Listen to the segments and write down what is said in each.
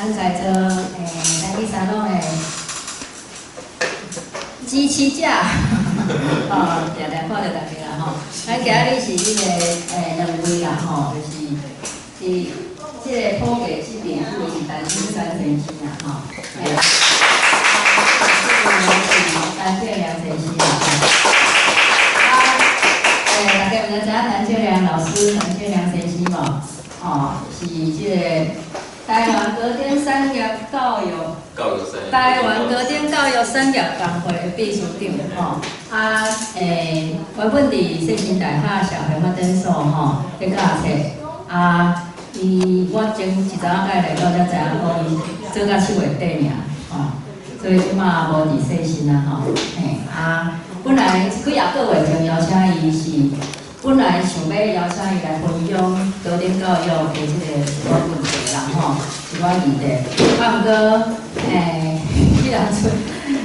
咱在座咱去三拢的支持者，哦，定定看著大家啦吼。咱今仔日是彼个兩位啦吼，就是是這个普藝這邊是陳秋山先生啦吼。這個是陳正良先生啦吼。啊，大家有知影陳正良老師、陳正良先生無？哦，是這個台灣高等產業教育。台灣高等教育產業工會的秘書長吼，啊，原本佇世新大學社會發展所吼，咧教冊，啊，伊我前一陣仔來到才知影講伊做到7月底爾，吼，所以這馬無佇世新啊吼，嘿，啊，本來幾仔個月前邀請伊是，本來想欲邀請伊來分享高等教育的這个一寡問題啦吼，一寡議題，啊，毋過，彼當陣，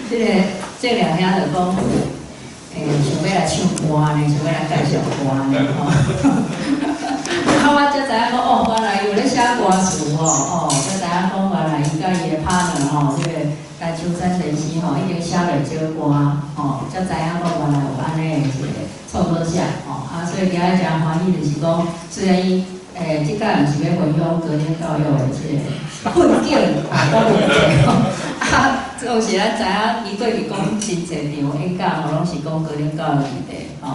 這个正良兄就講，想欲來唱歌呢，想欲來介紹歌呢，吼。啊，我才知影講，哦，原來伊有咧寫歌詞吼，哦，才知影講原來伊佮伊的 partner 吼，這个陳秋山先生吼，已經寫袂少歌，吼，才知影講原來有按呢的一個創作者，吼，啊，所以今仔日誠歡喜，就是講，雖然伊這擺毋是欲分享高等教育的這个困境啊，問題吼，啊，總是咱知影伊過去講真濟場演講吼，攏是講高等教育議題吼。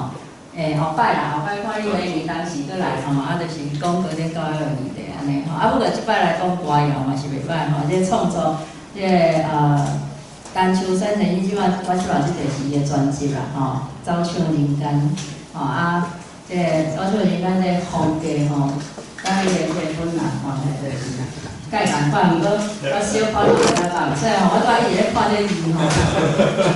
後擺啦，後擺看你會年當時閣來吼，啊，就是講高等教育的議題按呢吼。啊，不過這擺來講歌謠嘛是袂歹吼，這個創作，這個陳秋山先生這擺我這擺這個是伊的專輯啦吼，走唱人間，吼啊，這個走唱人間這個風格吼，佮伊的這個本人看起來就是蓋仝款，毋過我小可有點仔目，所以吼，我拄仔一直咧看這個字吼，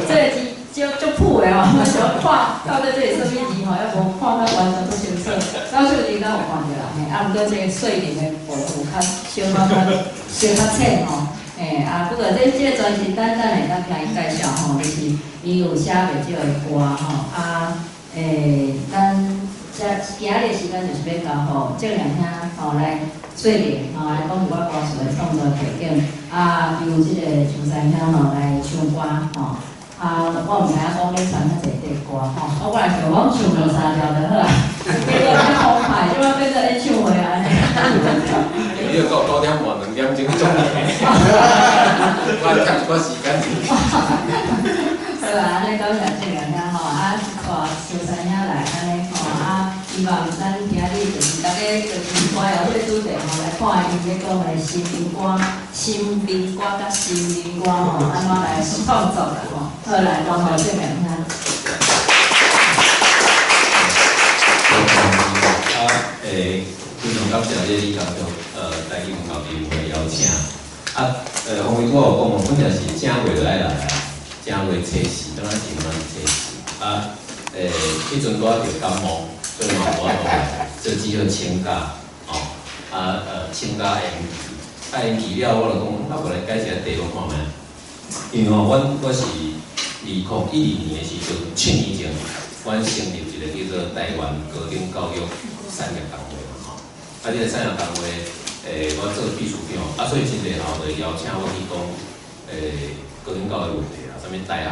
這個字足足譜的吼，我想看到底這是啥物字吼，猶無看較完全足清楚。走唱人間有看著啦，嘿，啊，毋過這個說明的部分有較小可較小較淺吼，嘿，啊，不過這個專輯等等會當聽伊介紹吼，就是伊有寫袂少的歌吼，啊，咱這今仔日時間就是欲交予正良兄吼來說明吼，來講一寡歌詞的創作背景，啊，由這個秋山兄吼來唱歌吼。啊，我毋知影講欲傳遐濟塊歌吼，我本來想講唱兩三條就好啊，結果遮澎湃，這擺變做演唱會按呢。你著到9點半2點鐘總我還欠一寡時間。好啊，按呢感謝正良兄吼，啊，帶秋山兄來按呢吼，啊，希望咱今仔日就是大家就是歌謠這個主題吼，來看伊咧講的新民歌、新民歌佮新民歌吼，按怎來創作啦吼。好，來，交予正良兄。啊，非常感謝這個李教授，台語文教基金會邀請。啊，方威拄仔有講，本來是正月就愛來啊，正月初四，敢若是敢若是初四。啊，彼陣拄仔著感冒，所以嘛無法度來，所以只好請假，吼。啊，請假延期，啊，延期了，我就講，啊，無來解釋題目看覓。因為吼，阮我是2012年的時陣，7年前，阮成立一個叫做台灣高等教育產業工會嘛吼。啊，這個產業工會，我做秘書長，啊，所以真濟學校就邀請我去講，高等教育問題啦，啥物大學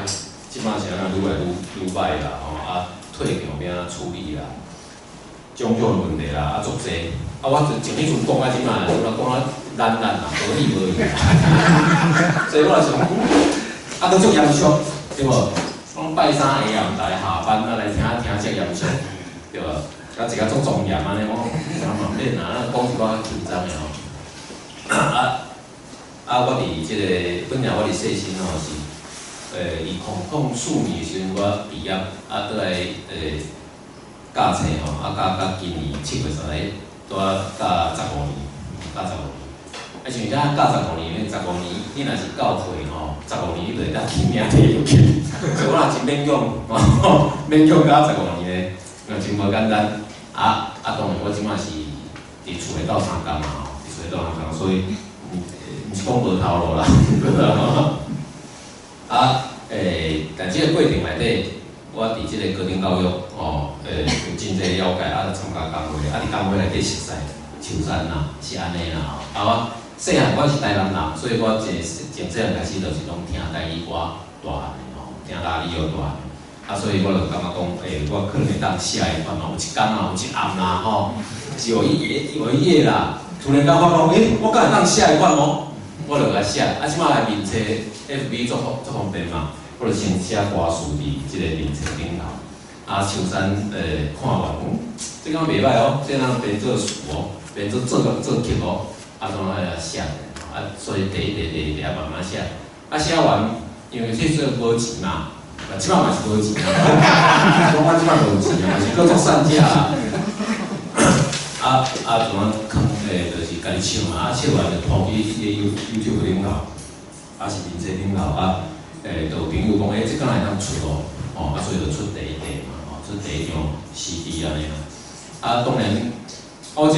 這擺是按怎愈來愈愈歹啦，吼，啊，退場欲按怎處理啦，種種的問題啦，啊，足濟。啊，我就從彼陣講到這擺，我講啊爛爛啦，無理無義。所以我就想，啊，閣足嚴肅，對無？講拜三下暗來下班啊，來聽聽這嚴肅，對無？啊，一個足莊嚴按呢，我講嘛免啊，講一寡緊張的吼。啊啊，我佇這個本來我佇世新吼是，2004年的時陣我畢業，啊，倒來教冊吼，啊，教到今年7月30日，拄仔教十五年，教十五年。啊，像遮教十五年，十五年你若是教會吼，十五年你就會當去領退休金，所以我若真勉強，勉強教十五年咧，若真無簡單。啊啊，當然我這擺是佇厝內鬥相共嘛吼，佇厝內鬥相共，所以毋是講無頭路啦。啊，但這個過程內底，我佇這個高等教育吼，有真濟了解，啊，參加工會，啊，佇工會內底熟似秋山啦，是按呢啦吼。啊，我細漢我是台南人，所以我從細漢開始就是攏聽台語歌大漢的吼，聽拉里奧大漢的。啊，所以我就感覺講，我可能會當寫的款吼，有一工啊，有一暗啦吼，是有一有一夜啦，突然間我講，我敢會當寫的款哦，我就共寫。啊，這擺來面冊 FB 足方便嘛，我就先寫歌詞佇這个面冊頂頭。啊，秋山看完，這敢袂䆀哦，這人編做詞哦，編做做個做曲哦，啊，怎啊來寫？啊，所以第一題、第二題啊，慢慢寫。啊，寫完，因為彼陣無錢嘛，啊，這擺嘛是無錢啊，講我這擺無錢啊，嘛是閣足散者啊。啊啊，怎啊囥就是家己唱嘛，啊唱完就鋪去彼個 YouTube 頂頭，啊是面冊頂頭啊，就有朋友講，這敢會當出哦，哦，啊所以就出第一塊嘛，哦，出第一張 CD 按呢啦。啊，當然，我這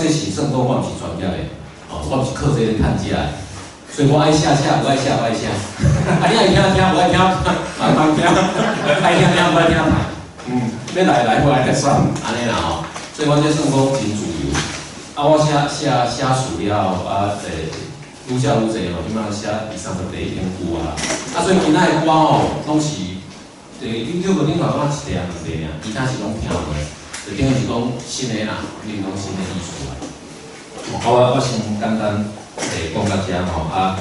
是算講我毋是專業的，哦，我毋是靠這个趁食的，所以我愛寫寫，無愛寫無愛寫。啊，你愛聽聽，無愛聽慢慢聽，愛聽聽，無愛聽歹。欲來來，無愛來算，按呢啦吼。所以我這算講真自由。啊，我寫寫寫詞了後，啊，愈寫愈濟吼，這擺寫二三十塊已經有啊。啊，所以今仔的歌吼，攏是，YouTube 頂頭敢一塊兩塊爾，其他是攏聽無的，就等於是講新的啦，你講新的意思啦。啊，我先簡單講到遮吼，啊，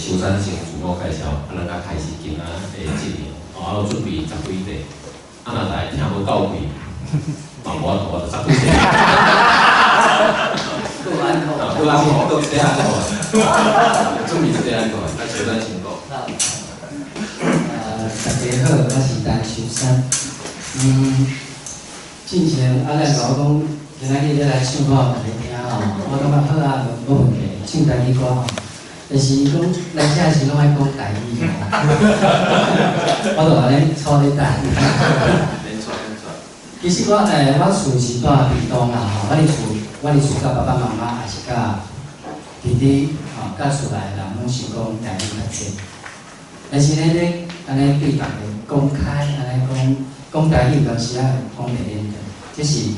秋山先自我介紹，啊，咱才開始今仔的節目。哦，啊，我準備十幾塊，啊，若大家聽無夠氣，嘛無法度，我就十幾塊。夠安好，夠安好，夠一塊安好。準備一塊安好，啊，秋山先講。大家好，我是陳秋山。進前阿蘭甲我講，今仔日欲來唱歌予大家聽吼，我感覺好啊，無問題，唱台語歌吼。但是伊講來遮時攏愛講台語吼，我就按呢坐咧等。免錯免錯。其實我厝是住屏東啦吼，我佇厝佮爸爸媽媽也是佮弟弟吼，佮厝內人攏是講台語較濟。但是呢，咧按呢對逐家公開按呢講講台語，有當時仔會講袂練的，這是一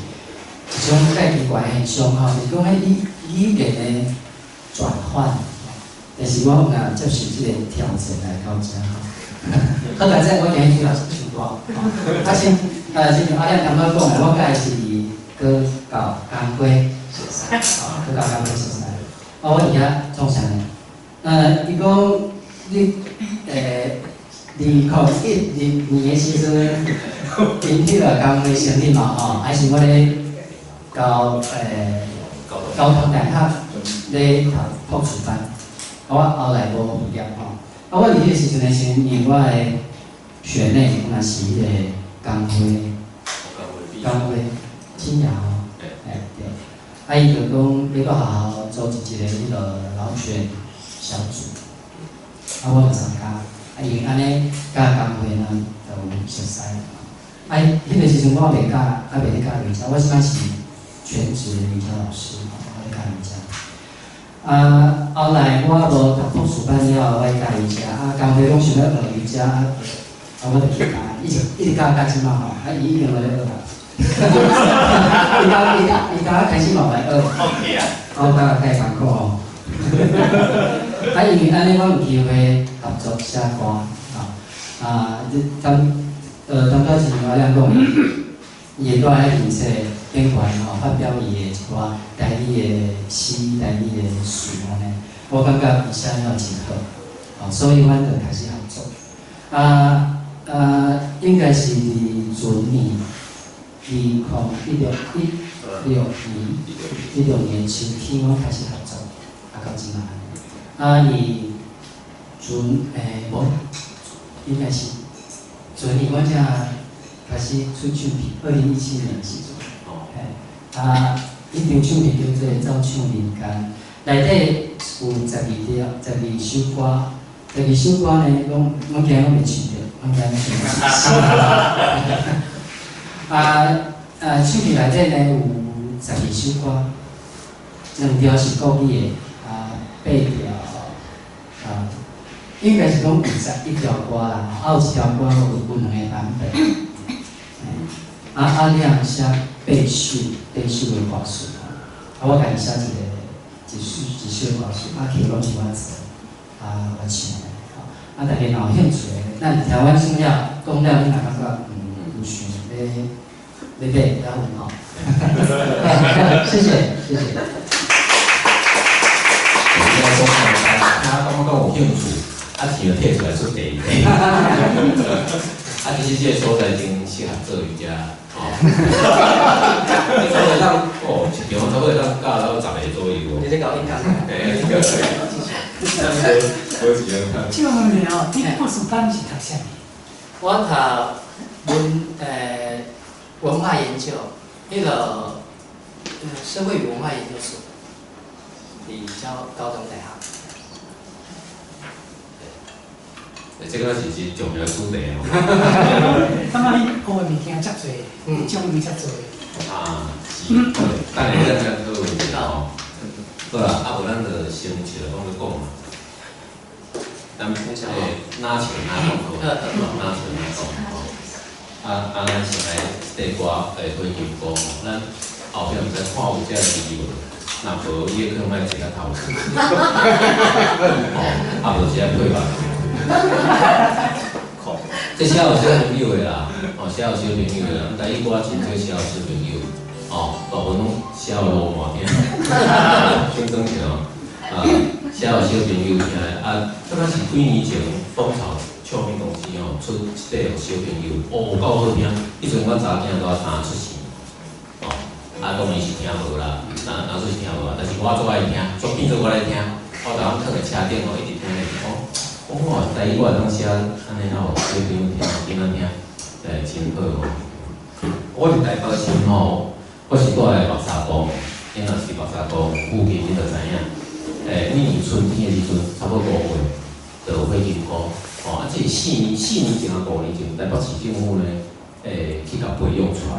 種較奇怪現象吼，就是講彼語言的轉換。但是我若接受這個挑戰來到遮吼，好佳哉，我今日主要是唱歌。啊，先，親像阿亮頭拄講的，我佮伊是佇高教工會熟識，吼，高教工會熟識。啊，我佇遐創啥呢？伊講你2016年的時陣，𪜶彼個工會成立嘛吼，還是我咧交通大學咧讀博士班。啊，我後來無畢業吼。啊，我佇彼個時陣的時陣，因為我的學妹嘛是彼個工會，工會青雅吼，欸對。啊，伊就講欲閣學校組織一個彼個勞權小組，啊，我就參加。啊，因為按呢，佮工會呢就有熟似。啊，彼個時陣我未教，還未咧教瑜伽，我這擺是全職的瑜伽老師，我咧教瑜伽。啊，後來我無讀博士班了後，我教瑜伽，啊，工會講想欲學瑜伽，啊，我就去教，一直一直教教這擺吼，啊，伊已經無咧學啦。伊剛開始嘛來學，我感覺太艱苦吼。啊，因為按呢，我有機會合作寫歌，吼，啊，這當拄是阿亮講，伊會蹛佇面冊頂懸吼，發表伊的一寡台語的詩、台語的詞按呢，我感覺伊寫了真好，吼，所以阮就開始合作。啊啊，應該是佇前年，2016年秋天，阮開始合作，啊到這擺。啊，伊前無，應該是前年阮才開始出唱片，2017年的時陣。嘿，啊，彼張唱片叫做《走唱人間》，內底有十二條、十二首歌，十二首歌呢，攏阮今日攏袂唱著，阮今日唱。啊啊，唱片內底呢有十二首歌，兩條是國語的，啊，八條啊，應該是講有11條歌啦，啊有一條歌有兩个版本。啊，阿亮寫八首，八首的歌詞，啊，我家己寫一個一一首歌曲，啊曲攏是我做，啊我唱的，吼。啊，大家若有興趣的，咱聽阮講了，講了，你若感覺有想欲欲買，會問吼。謝謝，謝謝。應該講聽感覺講有興趣，啊錢就提出來出第二。啊，其實這個所在真適合做瑜伽，吼。你差不多當哦，一場差不多當教到十個左右。你這搞應該。嘿，這個。無時間看。請問你哦，你博士班是讀啥物？我讀文化研究，彼個社會與文化研究所，佇高中大學。對，這個是真重要主題哦。感覺你學的物件遮濟，種物遮濟。啊，是，等下咱再討論一下吼。好啦，啊無咱就先笑講咧講嘛。咱哪笑哪講好，哪笑哪講吼。啊啊，咱先來綴歌火金姑吼，咱後壁毋知看有這個字無？若無，伊可能愛坐較頭前。哦，啊無是愛配合。這寫予小朋友的啦，哦，寫予小朋友的啦。台語歌真少寫予小朋友，哦，大部分攏寫予老大聽。先講起哦，啊，寫予小朋友聽的。啊，感覺是幾年前蜂巢唱片公司吼出一塊予小朋友，哦，有夠好聽。彼陣阮查某囝拄仔三出世，哦，啊，當然是聽無啦，若說是聽無啊，但是我足愛聽，足變做我來聽。我逐工囥佇車頂吼，一直聽咧，哦。我台語我會當寫按呢，予小朋友聽，囡仔聽，真好吼。我佇台北市吼，我是住佇木柵公，你若是木柵公附近，你就知影。每年春天的時陣，差不多5月，就有火金姑。哦，啊，這是4年前啊，5年前，台北市政府呢，去共培育出來。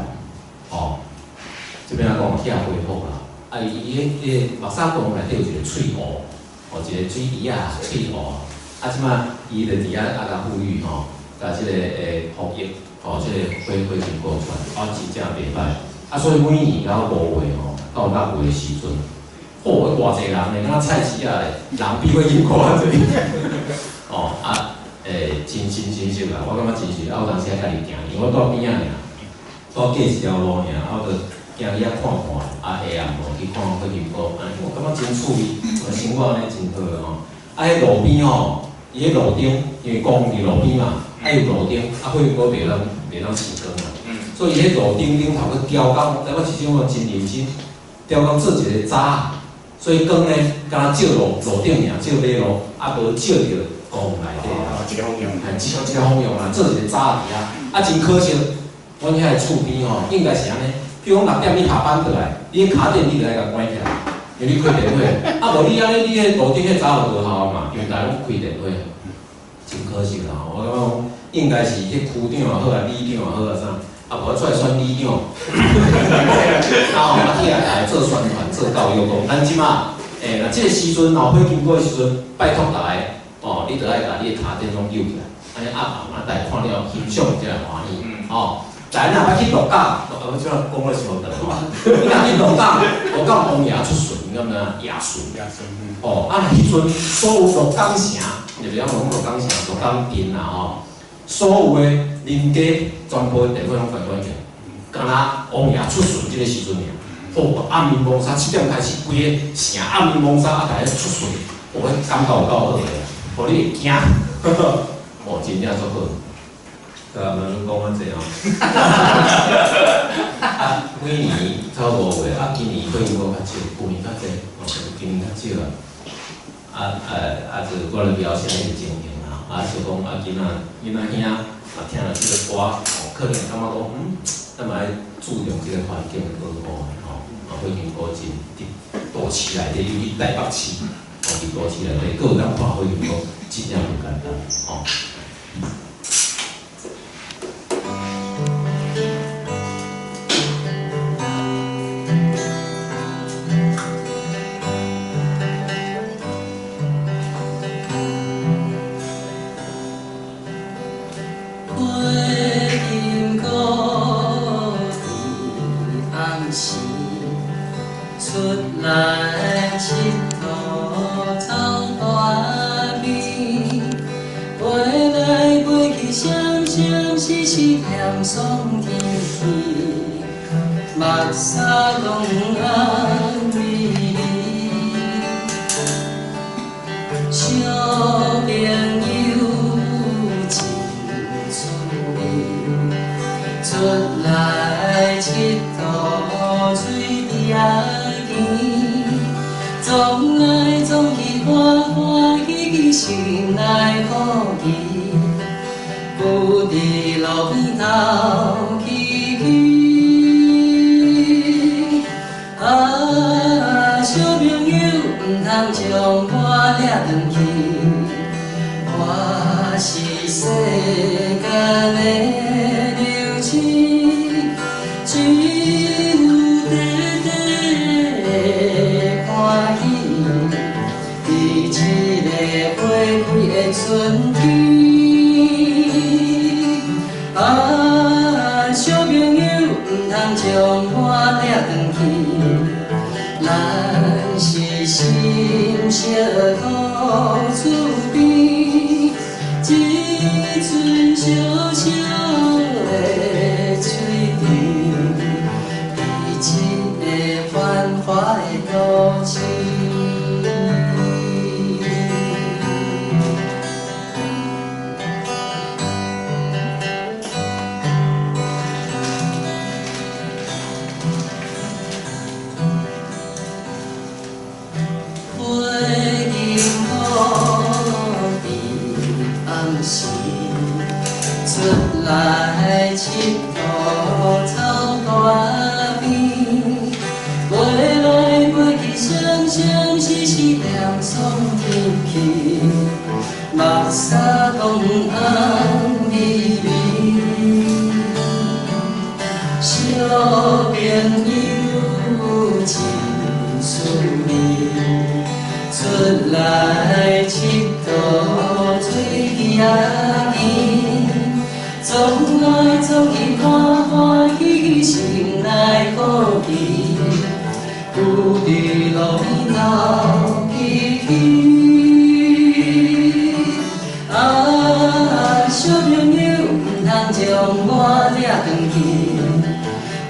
哦，這邊仔講去遐恢復啦。啊，伊彼個木柵公內底有一個翠湖，哦，一個水池仔，翠湖。啊，這擺伊就佇遐啊，共富裕吼，共這個復育，吼，這個火金姑出來，啊，真正袂歹。啊，所以每年到5月吼，到6月的時陣，哦，偌濟人呢，敢若菜市仔咧，人比火金姑較濟。哦，啊，真真真實啦，我感覺真實。啊，有當時仔家己行，因為我住邊仔爾，住過一條路爾，啊，我就行去遐看看，啊，下暗暝去看火金姑，按呢，我感覺真趣味，生活按呢真好吼。啊，彼路邊吼。伊彼路燈，因為公園佇路邊嘛，啊有路燈，啊火金姑袂當試光嘛，所以伊彼路燈頂頭閣雕工，台北市政府真認真，雕工做一個閘，所以光呢，敢若照路頂爾，照馬路，啊無照著公園內底。哦，一個方向。嘿，一個方向啦，做一個閘佇遐，啊真可惜，阮遐个厝邊吼，應該是按呢，比如講6點你下班轉來，你的跤電你著愛共關起來。因為你開電火，啊無你按呢，你彼路頂彼閘就無效嘛，因為大家攏開電火，真可惜啦！我感覺講應該是彼區長也好啊，里長也好啊啥，啊無我出來選里長，啊吼，啊起來來做宣傳、做教育，講咱這馬，若這個時陣吼，火金姑的時陣，拜託大家，哦，你著愛共你的跤電攏揪起來，按呢暗暗啊，大家看了欣賞才會歡喜，吼。來，若捌去鹿港，啊，我這擺講咧傷長吼。你若去鹿港，鹿港王爺出巡，你敢毋知影？夜巡。夜巡。哦，啊，彼陣所有鹿港城，就是講鹿港城、鹿港鎮啦吼，所有的鄰家全部的電火攏關關起來，敢若王爺出巡這個時陣爾。哦，暗暝蒙紗7點開始，規个城暗暝蒙紗啊，逐家出巡，哦，彼感覺有夠好的，予你會驚。哦，真正足好。對啊，毋通講較濟吼。啊，每年差不多5月，啊，今年火金姑較少，舊年較濟，哦，今年較少啊。啊，啊，就我咧描寫彼個情形啦。啊，想講啊，囡仔兄啊，聽著這個歌，哦，可能感覺講，咱嘛愛注重這個環境的保護吼。啊，火金姑真佇都市內底，尤其台北市，哦，佇都市內底，閣有當看火金姑，真正無簡單，吼。火金姑伫暗時出出來𨑨迌草大邊，飛來飛去，閃閃爍爍恬爽天氣，目屎公紅微微。小朋友真趣味，出來𨑨迌水池仔邊，撞來撞去，歡歡喜喜，心內好奇，浮佇路邊頭起起。啊，小朋友，毋通將我掠轉去，我是世間的流星，只有短短的歡喜，佇這个花開的春天。啊，小朋友，毋通將我掠轉去，咱是心惜苦厝邊，一阵小小的水池，佇這个繁華的都市。飞银河伫暗时，出來𨑨迌草大邊，飛來飛去，閃閃爍爍恬爽天氣，目屎公紅微微。小朋友真趣味，出來𨑨迌水池仔邊，撞來撞去，歡歡喜喜，心內好奇，浮佇路邊頭起起。啊，小朋友，毋通將我掠轉去，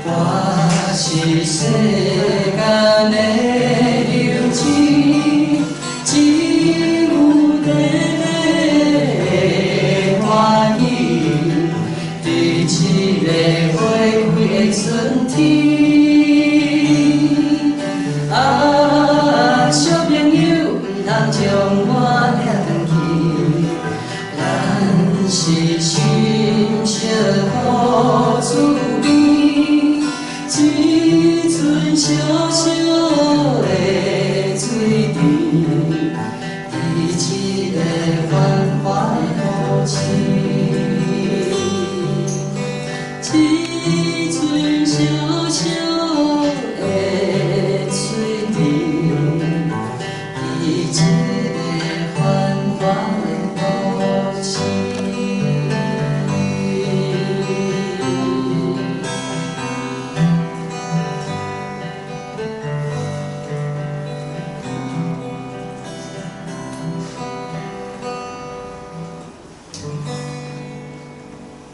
我是世間的流星，只有短短的歡喜，佇這个花開的春天。啊，小朋友，毋通將我掠轉去，咱是心惜苦厝邊，一阵小小的水池，佇這个繁華的都市。一阵小小的水池，佇這个繁華的都市。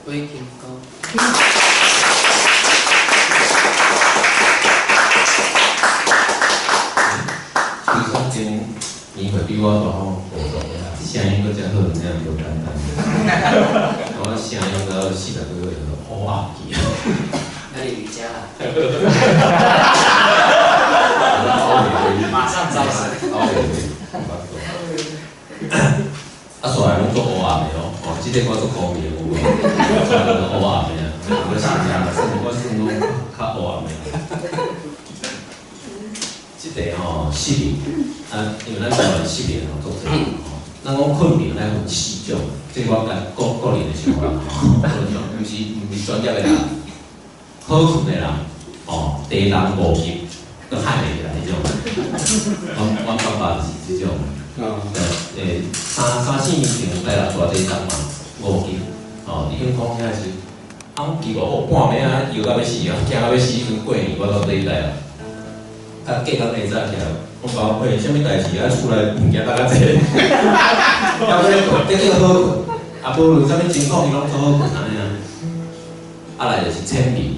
飞金歌。其实真年岁比我大吼，聲音閣遮好，真正無簡單。我聲音到40幾歲就烏暗去。那你瑜伽啦。馬上招生。啊，煞來攏做烏暗的哦，哦，這個我做高明的有無？煞來攏烏暗的啊，我新疆算我算講較烏暗的。這個吼失眠，啊，因為咱台灣失眠吼足濟吼，咱講睏眠咱分四種，這個我家個個人的想法吼，毋是專業的人，好睏的人，吼，低重五級，閣喊袂起來彼種，阮爸爸就是這種。三四年前來啦，大地震嘛，五級，吼，伫香港遐時，啊，阮奇怪，哦，半暝啊，搖到欲死啊，驚到欲死，彼陣過年我到底來啊，啊，隔工下早起来，我爸欸，啥物代志啊？厝内物件搭较济，还阁咧困，这叫好困。啊，无论啥物情况，伊拢做好困按呢啊。啊来就是浅眠，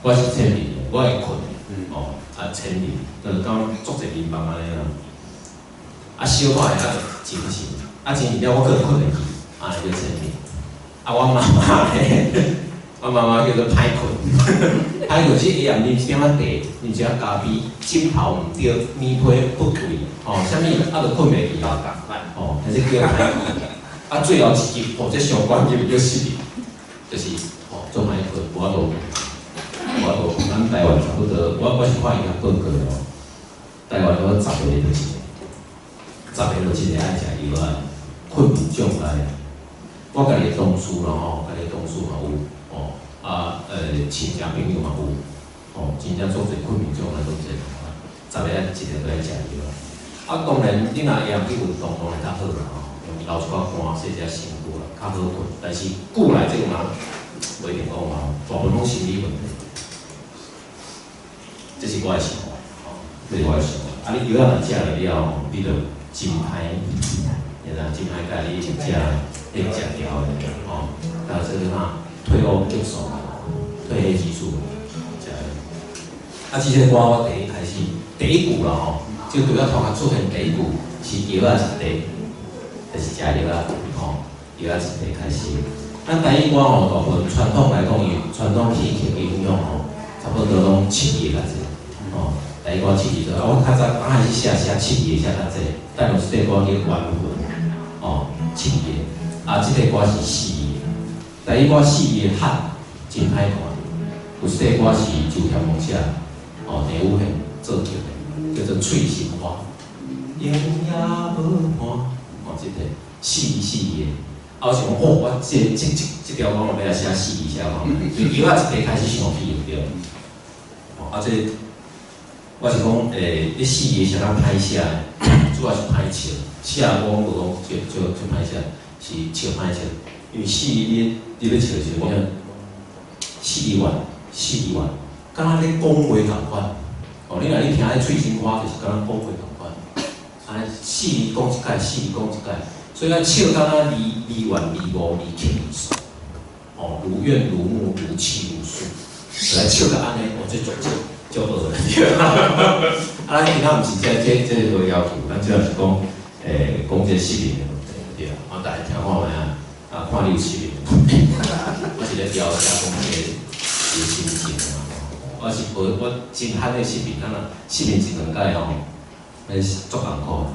我是浅眠的，我会困的，哦，啊浅眠，就是感觉足济眠梦按呢啦。啊，小可会较精神，啊精神了我阁困会去，按呢叫浅眠。啊，我妈妈咧，我妈妈叫做歹困，歹困是下暗啉一点仔茶，啉一点仔咖啡，枕头毋对，棉被不对，吼，啥物啊就困袂去啊，吼，还是叫歹困。啊，最后一级，吼，这上悬级叫失眠，就是吼，足歹困，无法度，无法度。咱台湾差不多，我是看伊遐报告哦，台湾有十个就一个，十个就一个爱食药仔，困眠障碍。我家己的同事啦吼，家己的同事嘛有，吼啊亲戚朋友嘛有，吼真正足济困眠障碍足济，十个一个都爱食药。啊，当然你若下暗去运动，当然较好啦吼，流一寡汗，洗一下身躯啦，较好困。但是久来这个嘛，袂一定讲嘛，大部分拢心理问题。这是我的想法，吼，这是我的想法。啊，你药仔若食落了后，你就真歹，会啦，真歹共你食。会食掉的，吼，啊，这个啥褪黑激素、褪黑激素，食的。啊，这个歌我第一开始第一句啦吼，这个对我头壳出现第一句是药仔一块，就是食药仔，吼，药仔一块开始。咱台语歌吼，大部分传统来讲，伊传统戏曲的影响吼，差不多拢七字较济，吼，台语歌七字多。啊，我较早刚开始写写七字写较济，但有一块歌叫缘分，吼，七字。啊，这块歌是四字，台语歌四字的喊真歹看，有一块歌是周添光写，哦，陈宇贤作曲的，叫做《翠心花》。影也无伴，哦，这个四字四字的。啊，我想讲，哦，我这条歌我欲来写四字写看觅，就药仔一块开始想起就对。哦，啊，这我是讲，你四字是按怎歹写的？主要是歹笑，写我无讲就就歹写。是笑歹笑，因为四字你欲笑时，我讲四万四万，敢若咧讲话仝款。哦，你若你听彼翠心花，就是敢若讲话仝款。按呢四字讲一摆，四字讲一摆，所以咱笑敢若离离怨离五离七离数，哦，如怨如慕如泣如诉，来笑到按呢，哦，这足足足恶的。啊，咱今仔毋是这个要求，咱主要是讲，讲这失眠的问题，对啊。我大家听看觅啊，啊，看你有失眠的问题。我是咧调查讲这个心情啊。我是无我真罕咧失眠，啊若失眠一两摆吼，彼是足艰苦的。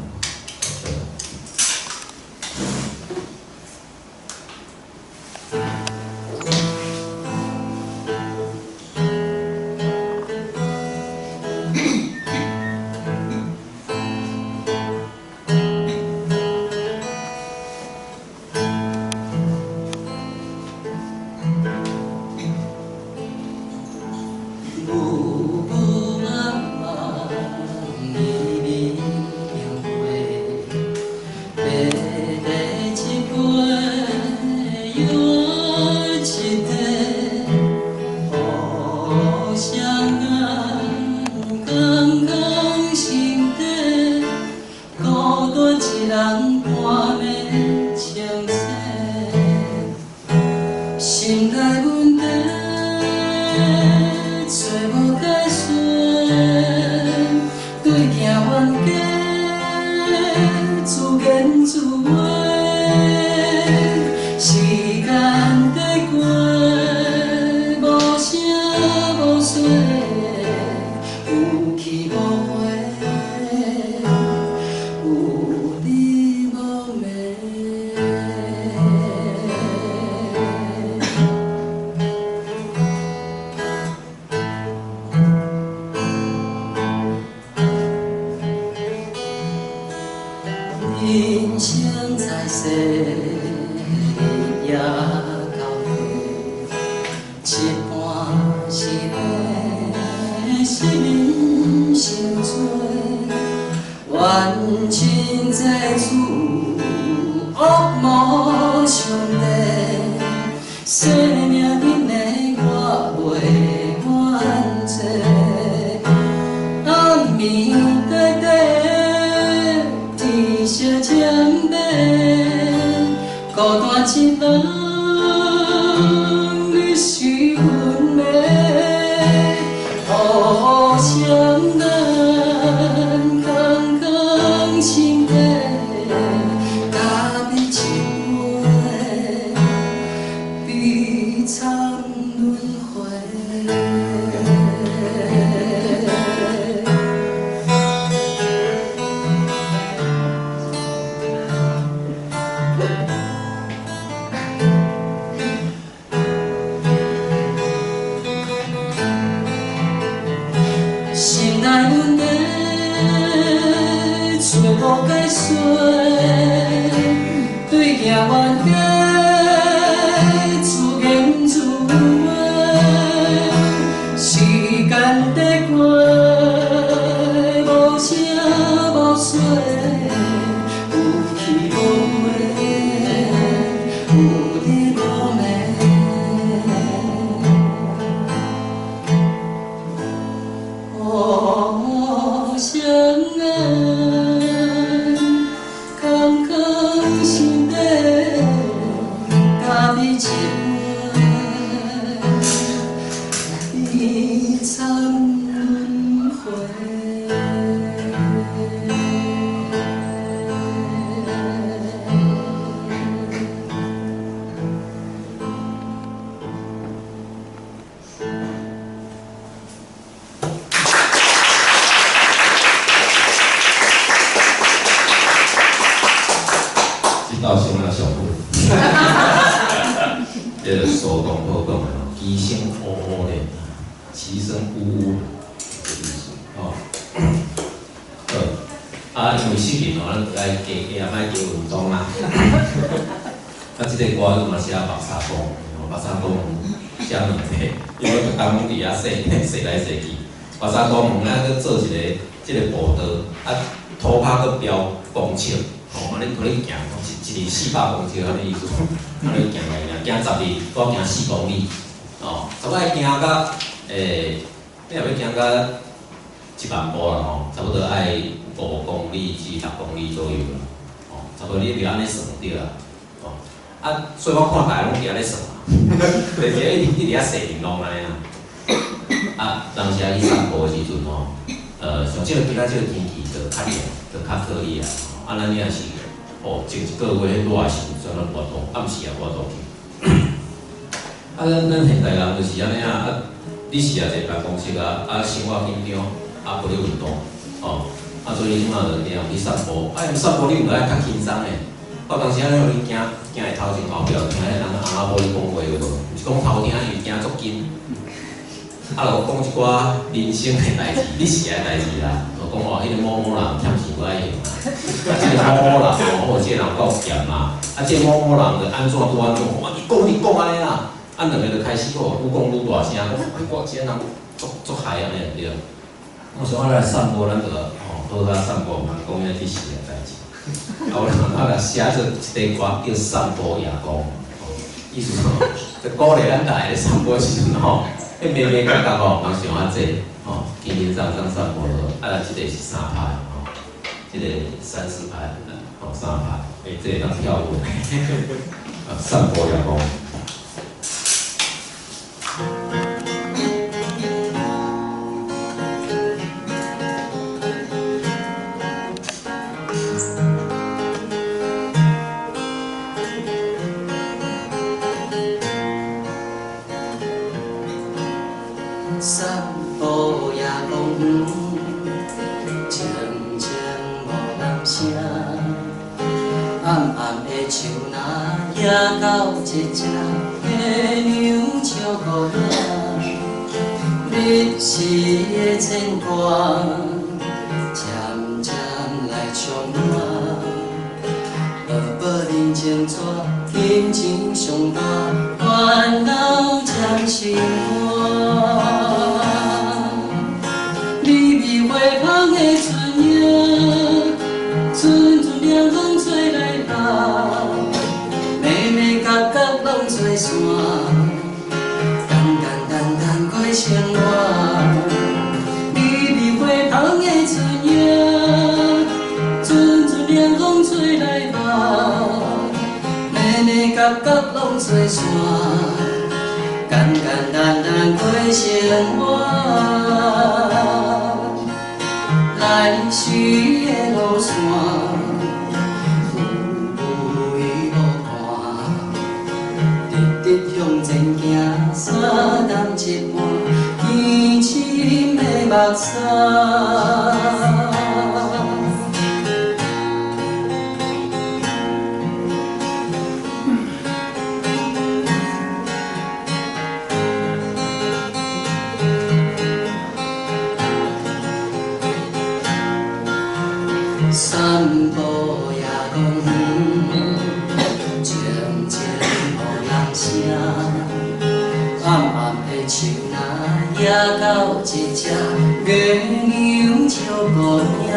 生命顶的我袂怨济，暗一人，你是阮的予双眼空空心底，共你一杯悲惨轮迴。心內問題找無解說，對鏡冤家自言自話，時間在過，無聲無說，有去無回，有日無暝。予雙眼空空心底，共你一杯悲慘輪迴。這道相當上好。這個蘇東坡講的吼，其聲嗚嗚咧，其聲嗚嗚的意思吼。好，啊，因為失眠吼，咱就愛加加啊，莫加運動啦。啊，這個歌嘛寫目沙公，目沙公寫兩個，因為我逐工攏佇遐踅踅來踅去。目沙公園咱閣做一個這個步道，啊，塗跤閣標公尺，吼，按呢予你行，一日400公尺，按呢意思，按呢行來行，行10日，我行4公里，哦，差不多愛行到，你若欲行到1萬步啦吼，差不多愛5公里至6公里左右啦，哦，差不多你著按呢算對啦，哦，啊，所以我看大家攏佇按呢算啊，就是一直一直遐踅面路按呢啊，啊，當時去散步的時陣吼，像這個今仔這個天氣就較熱，就較可以啊，啊，咱若是哦，前一個月彼熱的時陣，咱無法度，暗時也無法度去。啊，咱現代人就是按呢啊，啊，你是也坐辦公室啊，啊，生活緊張，啊，無咧運動，哦，啊，所以這馬就定去散步，啊，散步你毋愛較輕鬆的，我當時仔你驚驚會頭前後壁聽彼人翁仔某咧講話有無？毋是講偷聽，伊驚足緊。啊，就講一寡人生的代誌，你是的代誌啦。就講哦，彼個某某人欠錢我愛還啊，這個某某人哦，這個人夠鹹啊，啊，這個某某人就按怎拄按怎，哇，伊講伊講按呢啦，啊，兩个就開始哦，愈講愈大聲，講哎，我這個人足足害按呢對。我想我來散步，咱就吼好好散步，毋通講遐這時的代誌。啊，我我來寫做一塊歌叫《散步夜光》，意思講，就鼓勵咱大家咧散步的時陣吼。彼眉眉角角吼，人想較濟吼，輕輕鬆鬆散步落，啊，這個是三拍吼，這個三四拍，吼三拍，欸，這會當跳舞，啊，散步夜光。散步夜公園，靜靜無人聲，暗暗的樹林也到一隻月娘笑孤仔，日时的牵挂，渐渐来充滿，薄薄人情纸，亲像上大烦恼占心肝。美美花香的春影，阵阵凉风吹來啊，眉眉角角攏做線，簡簡單單過生活。美美花香的春影，陣陣涼風吹來啊，眉眉角角角拢做线，简简单单过生活。来时的路线，有位无伴，直直向前行，三担一半，坚深的目屎。散步也公园，静静无人声，暗暗的树林也到一只月娘笑姑娘，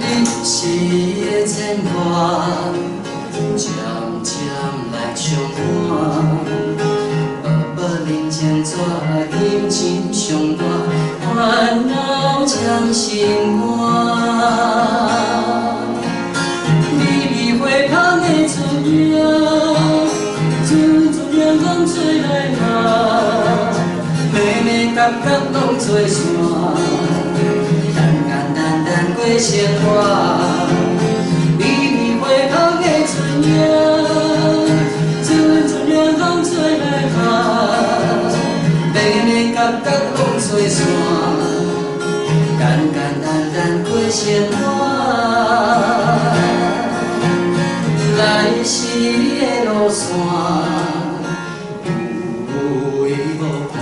日时的牵挂，渐渐来充满，薄薄人情纸，金钱上大，烦恼占心肝。美美花香的春影，阵阵凉风吹来嘛，眉眉角角拢做线，简简单单过生活。美美花香的春影，阵阵凉风吹来嘛，眉眉角角拢做线，简简单单过生活。来时的路线，有位无伴，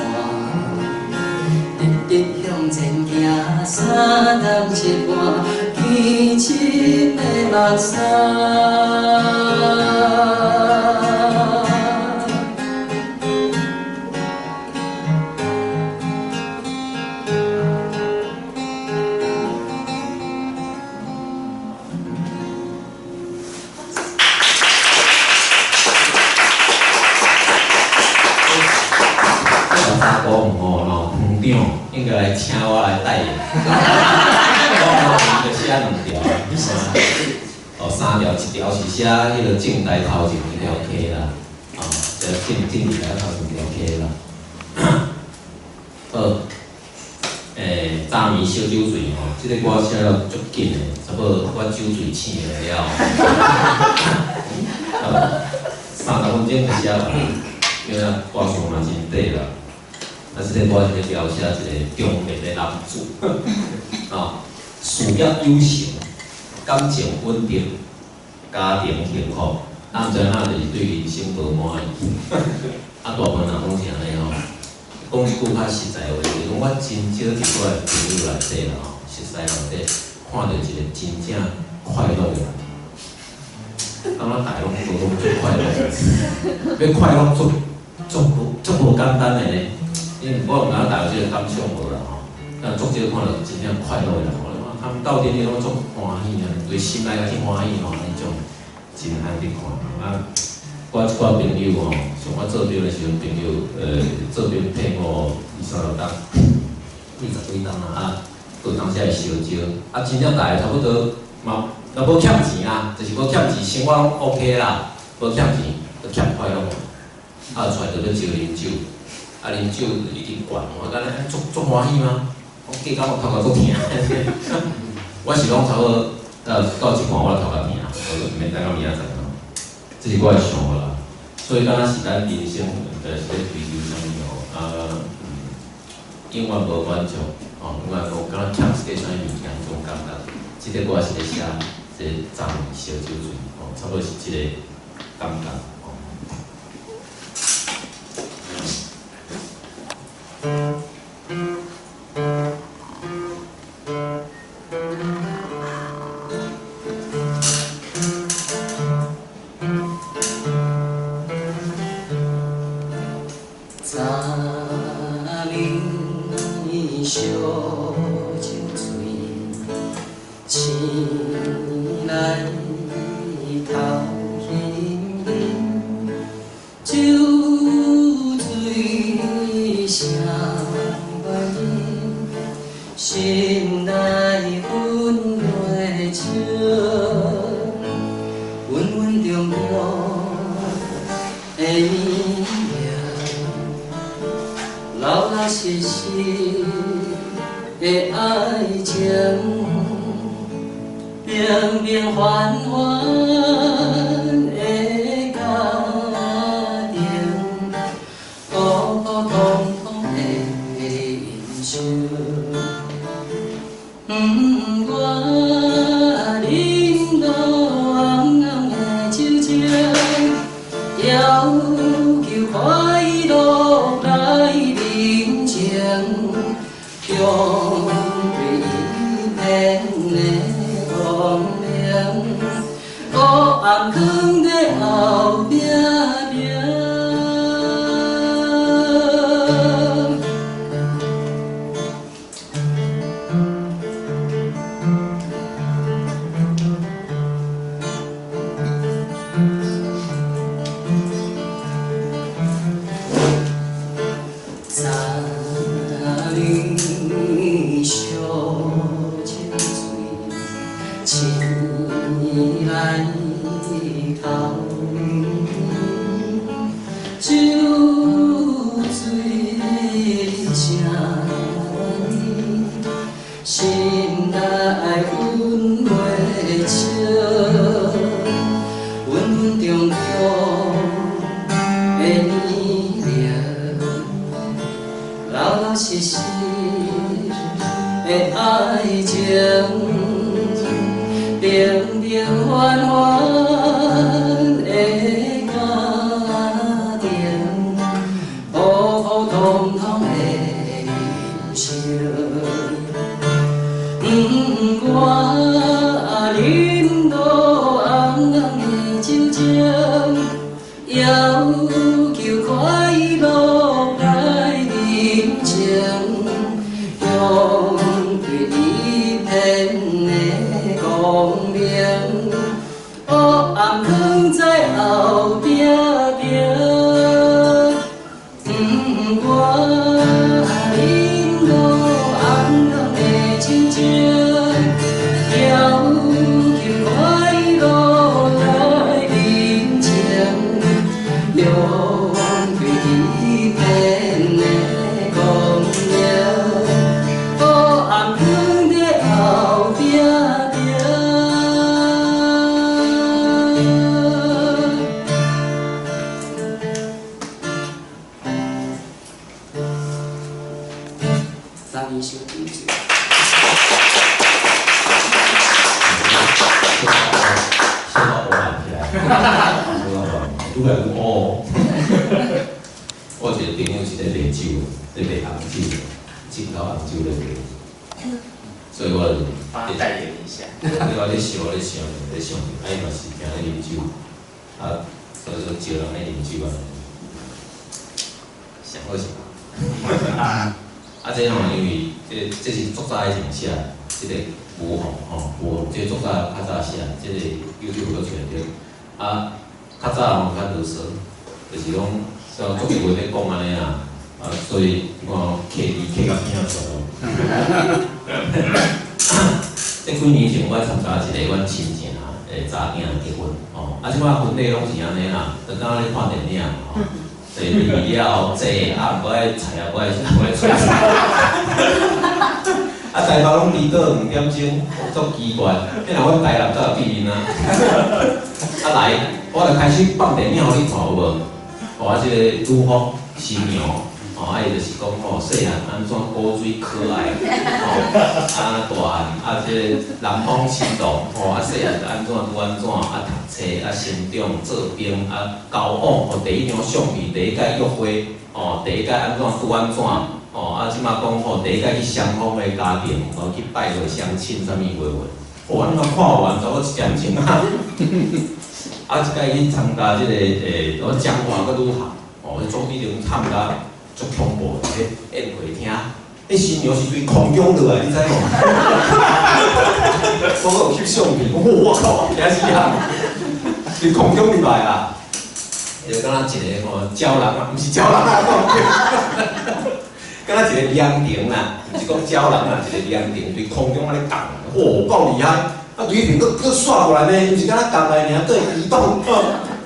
直直向前行，三担一半，坚深的目屎。三姑吼，园长应该来请我来代言。我就写两条，哦，三条，一条是写彼个正台头前彼条溪啦，哦，这正正台头前条溪啦。好，早暝烧酒醉吼，这个歌写了足紧的，差不多我酒醉醒了了，30分钟就写完，因为歌词嘛真短啦。啊，这个歌是咧描写一个中年的男子，哦，事业有成，感情稳定，家庭幸福，啊，毋知影就是对人生无满意。啊，大部分人拢是按呢吼。讲一句较实在话，就是讲我真少伫我的朋友内底啦吼，熟似内底看著一个真正快乐的人。感觉大家拢无拢足快乐，欲快乐足足无足无简单的呢。因为我毋知影大家有这个感想无啦吼，但足少看著真正快乐的人，我他们斗阵拢足欢喜啊，对心内较欢喜吼，彼种真罕得看。啊，我一寡朋友吼，像我做兵的时阵，朋友做兵退伍26冬，20几冬啊，啊，有当时会相招，啊，真正大家差不多嘛，若无欠钱啊，就是无欠钱，生活拢 OK 啦，无欠钱，就欠快乐，啊，出来就欲招啉酒。啊，啉酒一直灌，我感觉足足欢喜吗？我计较我头壳足疼。我是拢差不多到一半我头壳疼，我毋免等到明仔载咯。这是我的想法啦。所以敢若是咱人生，毋知是咧追求啥物吼，啊，永远无满足，吼，永远讲敢若欠一个啥物物件，彼种感觉。这个我是咧写这个早暝烧酒醉，吼，差不多是这个感觉。早暝烧酒醉，醒来头晕晕，酒醉啥原因？心内分袂清，稳稳中中平平凡凡的家庭，普普通通的人生。我啉落红红的酒精，要求快樂來人情，用對一片的光明，烏暗囥在後壁邊。三年烧清水，醒來哭酒醉聲，心內阮袂笑，穩穩重重的年齡，老老實實的愛情，平平凡凡的家庭，普普通通的人生。我啉落紅紅的酒精，要求快樂來人情，用對一片的光明，烏暗囥在後壁邊。我啉落紅紅的酒精，要求快樂來人情，用對一片的光明，烏暗囥在後壁邊。三年烧酒醉。小可乌暗起來，小可烏暗，愈來愈烏。我有一個朋友是咧賣酒的，咧賣紅酒，進口紅酒咧賣，所以我就幫他代言一下。我咧想，咧想，咧想，啊伊嘛是定咧啉酒，啊，所以說招人咧啉酒啊，上好是。啊，這吼因為這是足早以前寫，這個無紅吼，無紅，這足早較早寫，這個 YouTube 都找得著。啊，較早吼較囉嗦，就是講，像足濟話咧講按呢啦，啊，所以你看客字客甲聽出來。這幾年前我參加一個阮親戚的查囝結婚，吼，啊，這擺婚禮攏是按呢啦，就敢若咧看電影吼。坐了後坐，啊，無愛菜啊，無愛無愛炊。啊，台北攏離島2點鐘，足奇怪。你若阮台南才有對面啊。啊來，我就開始放電影予你看有無？予我這個女方新娘，吼，啊伊就是講吼，細漢按怎古錐可愛，吼，啊大漢啊這個男方新郎，吼，啊細漢就按怎拄按怎，啊讀冊啊成長做兵啊交往，吼第一張相片，第一擺約會，吼，第一擺按怎拄按怎，吼，啊這馬講吼，第一擺去雙方的家庭，吼去拜會相親啥物話話，哦，按怎看完差不多1點鐘啊，啊一擺去參加這個我彰化閣女校，吼，總比重參加足恐怖的，彼宴會廳，彼新娘是對空中落來，你知無？我閣有翕相片，我靠，驚死人！對空中入來啦，就敢若一個吼鳥人啊，毋是鳥人啊，敢若一個涼亭啦，毋是講鳥人啊，一個涼亭對空中按呢降，哇，夠厲害！啊，對彼邊閣閣煞過來呢，毋是敢若降來爾，閣會移動，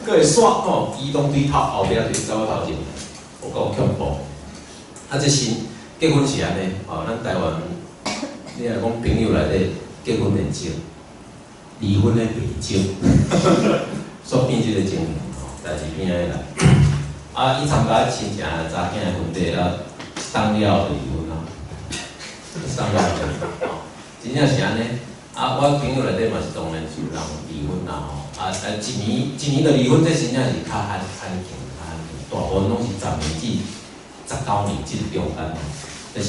閣會煞吼，移動對頭後壁對走到頭前，有夠恐怖。啊，這新結婚是按呢，吼，咱台灣，你若講朋友內底結婚很少，离婚的袂少，煞变這个情形吼，代誌變按呢來。啊，伊參加親情的查囝的婚禮啊，當了就離婚啊，當了就離婚吼，真正是按呢。啊，我朋友內底嘛是當然是有人離婚啦吼，啊啊，一年一年就離婚，這真正是較罕罕見，較罕見，大部分攏是10年至19年這個中間吼，就是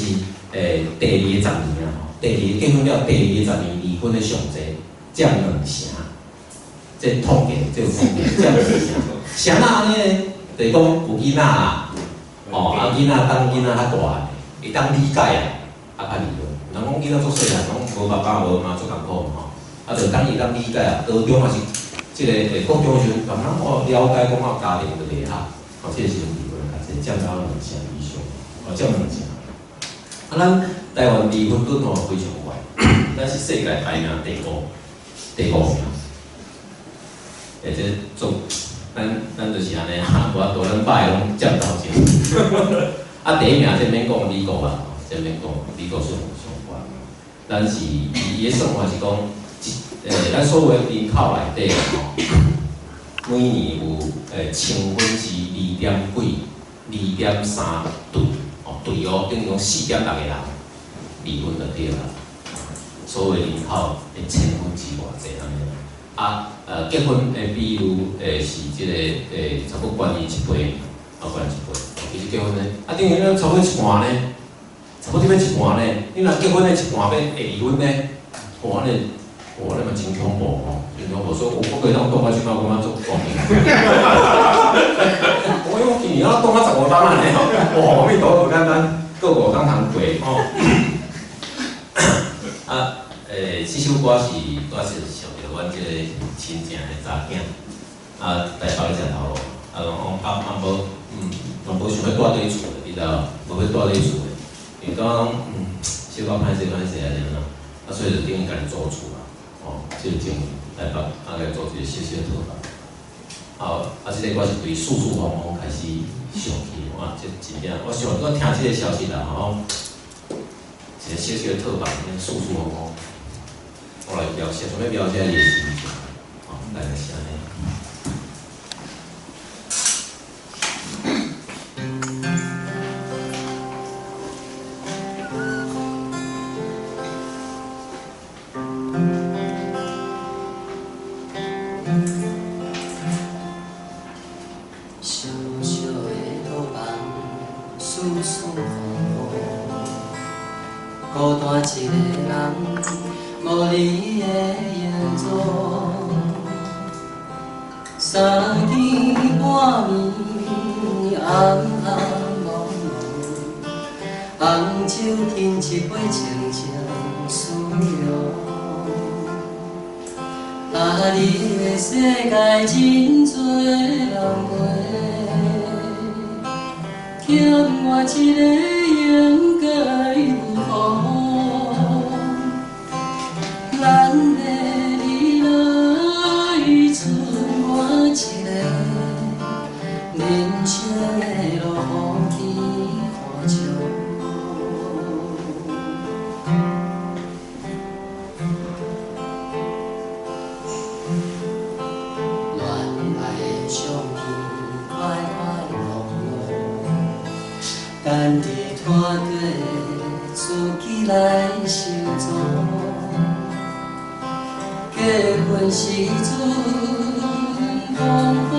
第二个十年啊吼，第二個結婚了，第二個十年離婚的上濟佔兩成，這統計，這有統計佔兩成。啥那按呢？就是講有囡仔啦，哦，啊囡仔當囡仔較大漢，會當理解啊，啊較離婚。人講囡仔足細漢，攏無爸爸無媽媽足艱苦吼，啊就當伊當理解啊，高中還是這個國中的時陣，慢慢我了解講啊家庭就袂合，哦，這個時陣離婚較濟，佔到兩成以上，哦，佔兩成。啊，咱台灣離婚率吼非常懸，咱是世界排名第五，第五名。欸，這足，咱就是按呢啊，無法度，咱百个攏佔頭前。啊，第一名這免講美國啊，這免講美國算上懸。咱是伊的算法是講，咱所有的人口內底吼，每年有2.幾、2.3對，哦對哦，等於講4.6個人離婚就對啦。所有人口的千分之偌濟按呢？啊，結婚的比率是這個差不多懸伊一倍，啊懸一倍。其實結婚呢，啊等於咱差不多一半呢，差不多欲一半呢。你若結婚的一半欲會離婚呢，哇，按呢，哇，按呢嘛真恐怖吼，真恐怖。所以我會當擋到這擺，我感覺足講。我講今年我擋到15冬按呢吼，哇，阿彌陀佛，無簡單，閣5工通過吼。啊，這首歌是拄仔是想著阮這個親情的查囝，啊，台北咧食頭路，啊，講啊啊無，嘛無想欲蹛佇厝的，你知無？無欲蹛佇厝的，因為感覺講，小可歹勢歹勢啊，按怎，啊，所以就等於家己租厝啦，哦，這個種台北啊，來租一個小小套房。啊，啊，這個歌是對四四方方開始想起，哇，這真正，我想我聽這個消息啦，吼，一個小小的套房，四四方方，我來描寫，想欲描寫伊的心情，哦，大概是按呢。小小的套房，四四方方，孤單一個人，無你的影踪。三更半暝，紅紅濛濛，紅酒斟一杯，清清思量。啊，你的世界真濟人陪，欠我一个應該有福。咱的未來剩我一个，人生的路風起雨笑。戀愛的相片快快樂樂，等佇拖過自己來收藏。結婚時陣，風風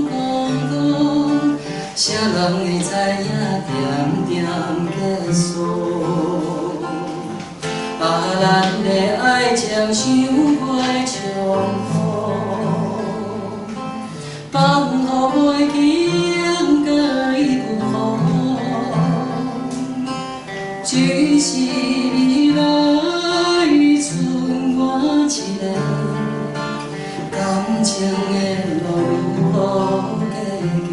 光光，啥人會知影點點結束？啊，咱的愛情傷過長途，放予袂記應該有福，只是未來剩我一个，感情的路如何過橋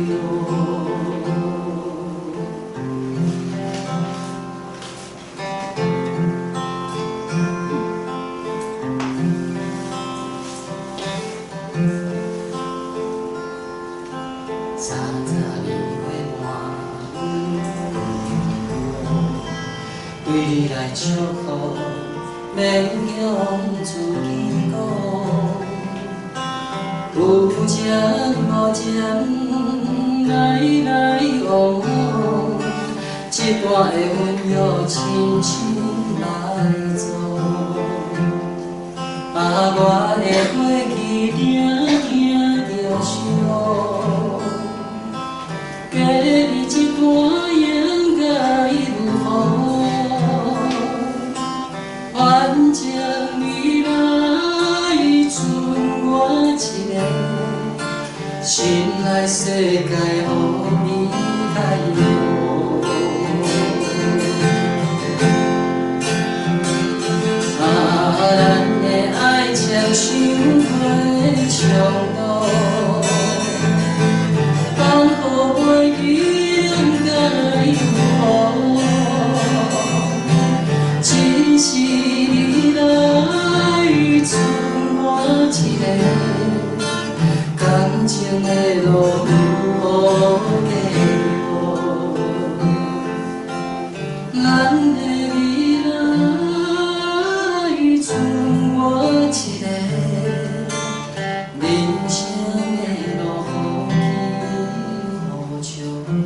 ？30年过半，阮对你來祝福，勉強自己講。有情無情，來來往往，這段的温柔深深埋葬。啊，我的過去定定著想，假你這段應該有福，反正未來剩我一个，心內世界予你解放。啊，咱的愛情傷過長途，放予袂記應該有福，只是未來剩我一个，感情的路如何继续？咱的未來剩我一个，人生的路予天祝福。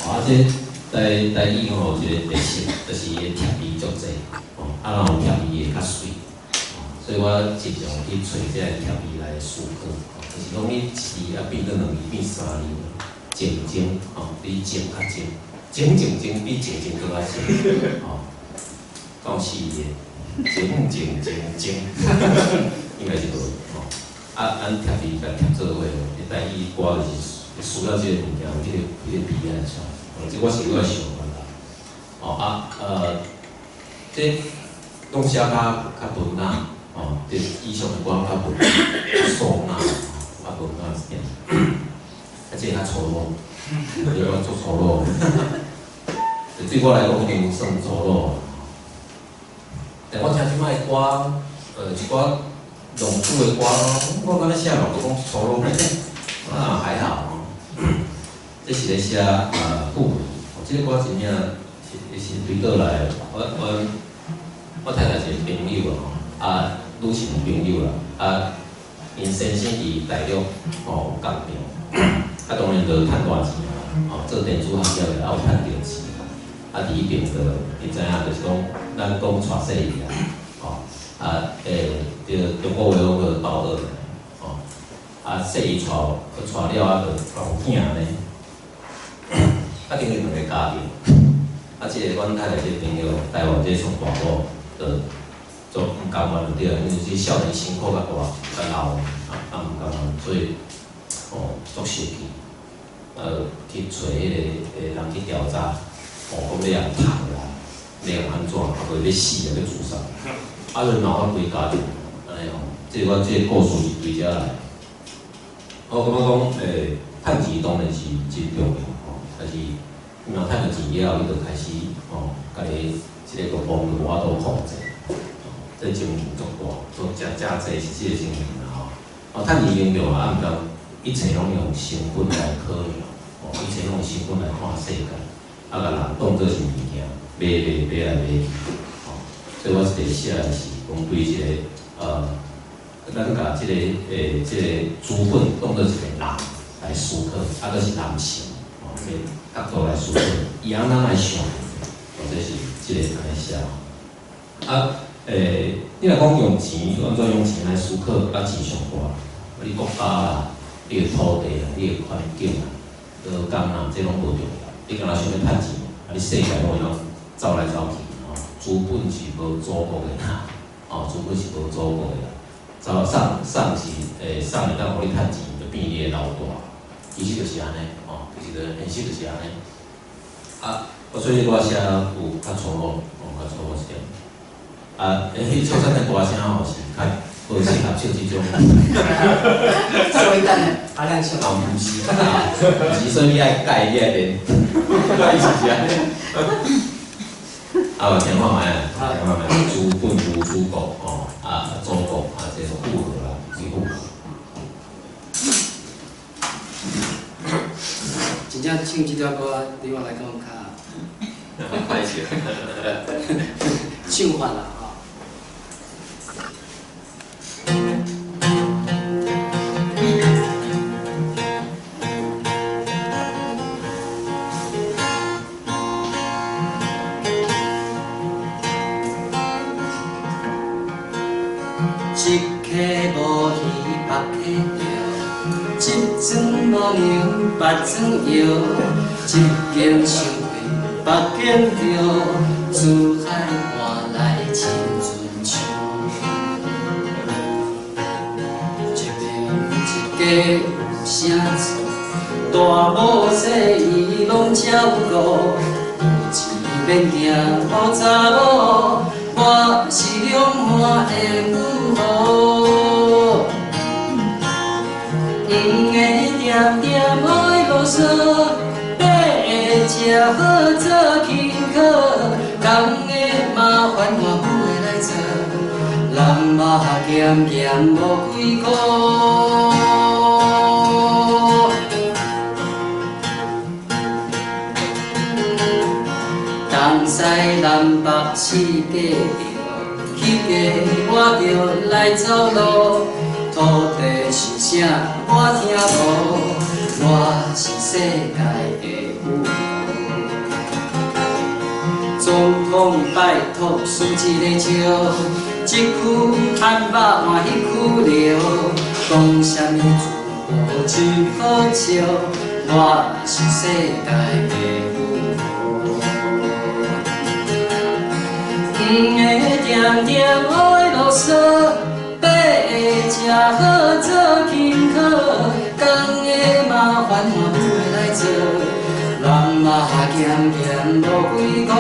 哦，啊，這台台語吼有一個特色，就是伊的貼字足濟，吼，啊，然後貼字會較媠，吼，所以我盡量去揣這个貼字來思考，吼，就是講你一字啊變做兩字變三字，靜靜，吼，比靜較靜，靜靜靜比靜靜閣較靜，吼，講四字的，靜靜靜靜，應該是無，吼，啊，咱貼字共貼做伙，台語歌就是需要這個物件，有這個悲哀出來，這我是我的想法啦。哦啊，這攏寫較較文雅，哦，這以上的歌較文較素雅，較文雅一點。啊，這個較粗魯，這個足粗魯。對我來講已經算粗魯。但我聽這擺的歌，一寡浪子的歌，我感覺寫嘛無講粗魯呢，啊還好。這是咧寫父母，哦，這個歌真正是是對倒來，我太太是個朋友啊，啊，女性朋友啦，啊，𪜶先生佇大陸吼有工廠，啊，當然就趁大錢啊，吼，做電子行業的，啊有趁著錢，啊，佇彼邊就伊知影就是講，咱講娶細伊啊，吼，啊，這中國話講叫包二奶，吼，啊，細伊娶娶了啊，就有囝呢。啊，等於兩個家庭，啊，這個阮太太這個朋友，台灣這個上大某，就做毋甘願就對啦，因為這少年辛苦較大，較老，啊啊毋甘願，所以哦足生氣，去揣彼個人去調查，哦，講欲共殺啦，欲共按怎，啊無欲死啊，欲自殺，啊，就鬧到規家庭，按呢吼，這個我這個故事是對遮來。我感覺講，趁錢當然是真重要吼，但是你若趁著錢了後，你就開始吼，家己這個欲望就無法度控制，這情形足大，足誠誠濟是這個情形啦吼。哦，趁錢重要啊，毋通一切攏用成本來考量，哦，一切攏用成本來看世界，啊，共人當做是物件，買買買來買去，吼。所以我這寫的是講對這個咱共這個這個資本當做一個人來思考，啊，閣是男性，吼，這個角度來思考，伊按怎來想，或者是這個按呢寫。啊，你若講用錢，按怎用錢來思考，啊，錢上大，你國家啦，你的土地啦，你的環境啦，勞工啦，這攏無重要。你敢若想欲趁錢，啊，你世界攏會當走來走去，吼，資本是無祖國的啦，吼，資本是無祖國的啦。走送送是送會當予你趁錢，就變你的老大，其實就是按呢，吼，其實就現實就是按呢。啊，我所以我寫有較粗魯，哦，較粗魯一點。啊，彼秋山的歌聲吼是較無適合唱這種。所以等下阿亮唱。啊，毋是，毋是，所以你愛改，你愛練。我意思是按呢。啊，有聽看覓啊？聽看覓，資本如祖國吼，啊，祖國啊，這個符合啦，是符合。真正唱這條歌對我來講較歹勢。唱法啦吼。一溪無魚，別溪釣；一尊無娘，別尊搖；一間傷貴，別間著。珠海換來青春唱。一爿一家有啥厝？大某細姨攏照顧，有錢免驚無查某。我是兩岸的富豪，黃的恬恬愛囉嗦，白的食好做輕巧，工的麻煩我母的來做，人肉鹹鹹無幾箍。東西南北四界著，彼个我著來走路。土地是啥我聽無，我是世界的富豪。總統拜託輸一个笑，這區漢肉換彼區尿，講啥物自由真好笑，我是世界的富豪。黃的恬恬愛囉嗦，白的食好做輕巧，工的麻煩我母的來做，人肉鹹鹹無幾箍。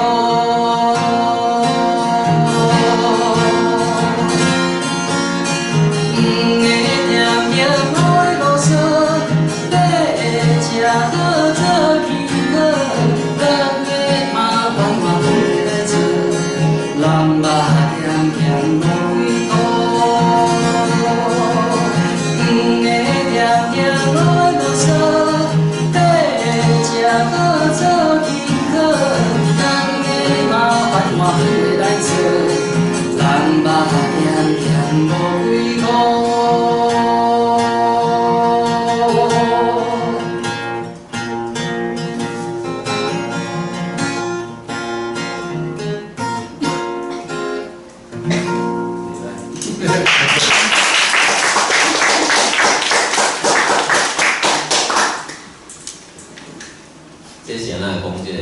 黃的恬恬愛囉嗦，白的食好做輕巧，工的麻煩我母的來做，人肉鹹鹹無幾箍。黃的恬恬愛囉嗦，白的食好做輕巧，工的麻煩我母的來做，人肉鹹鹹無幾箍。這是按怎講？這個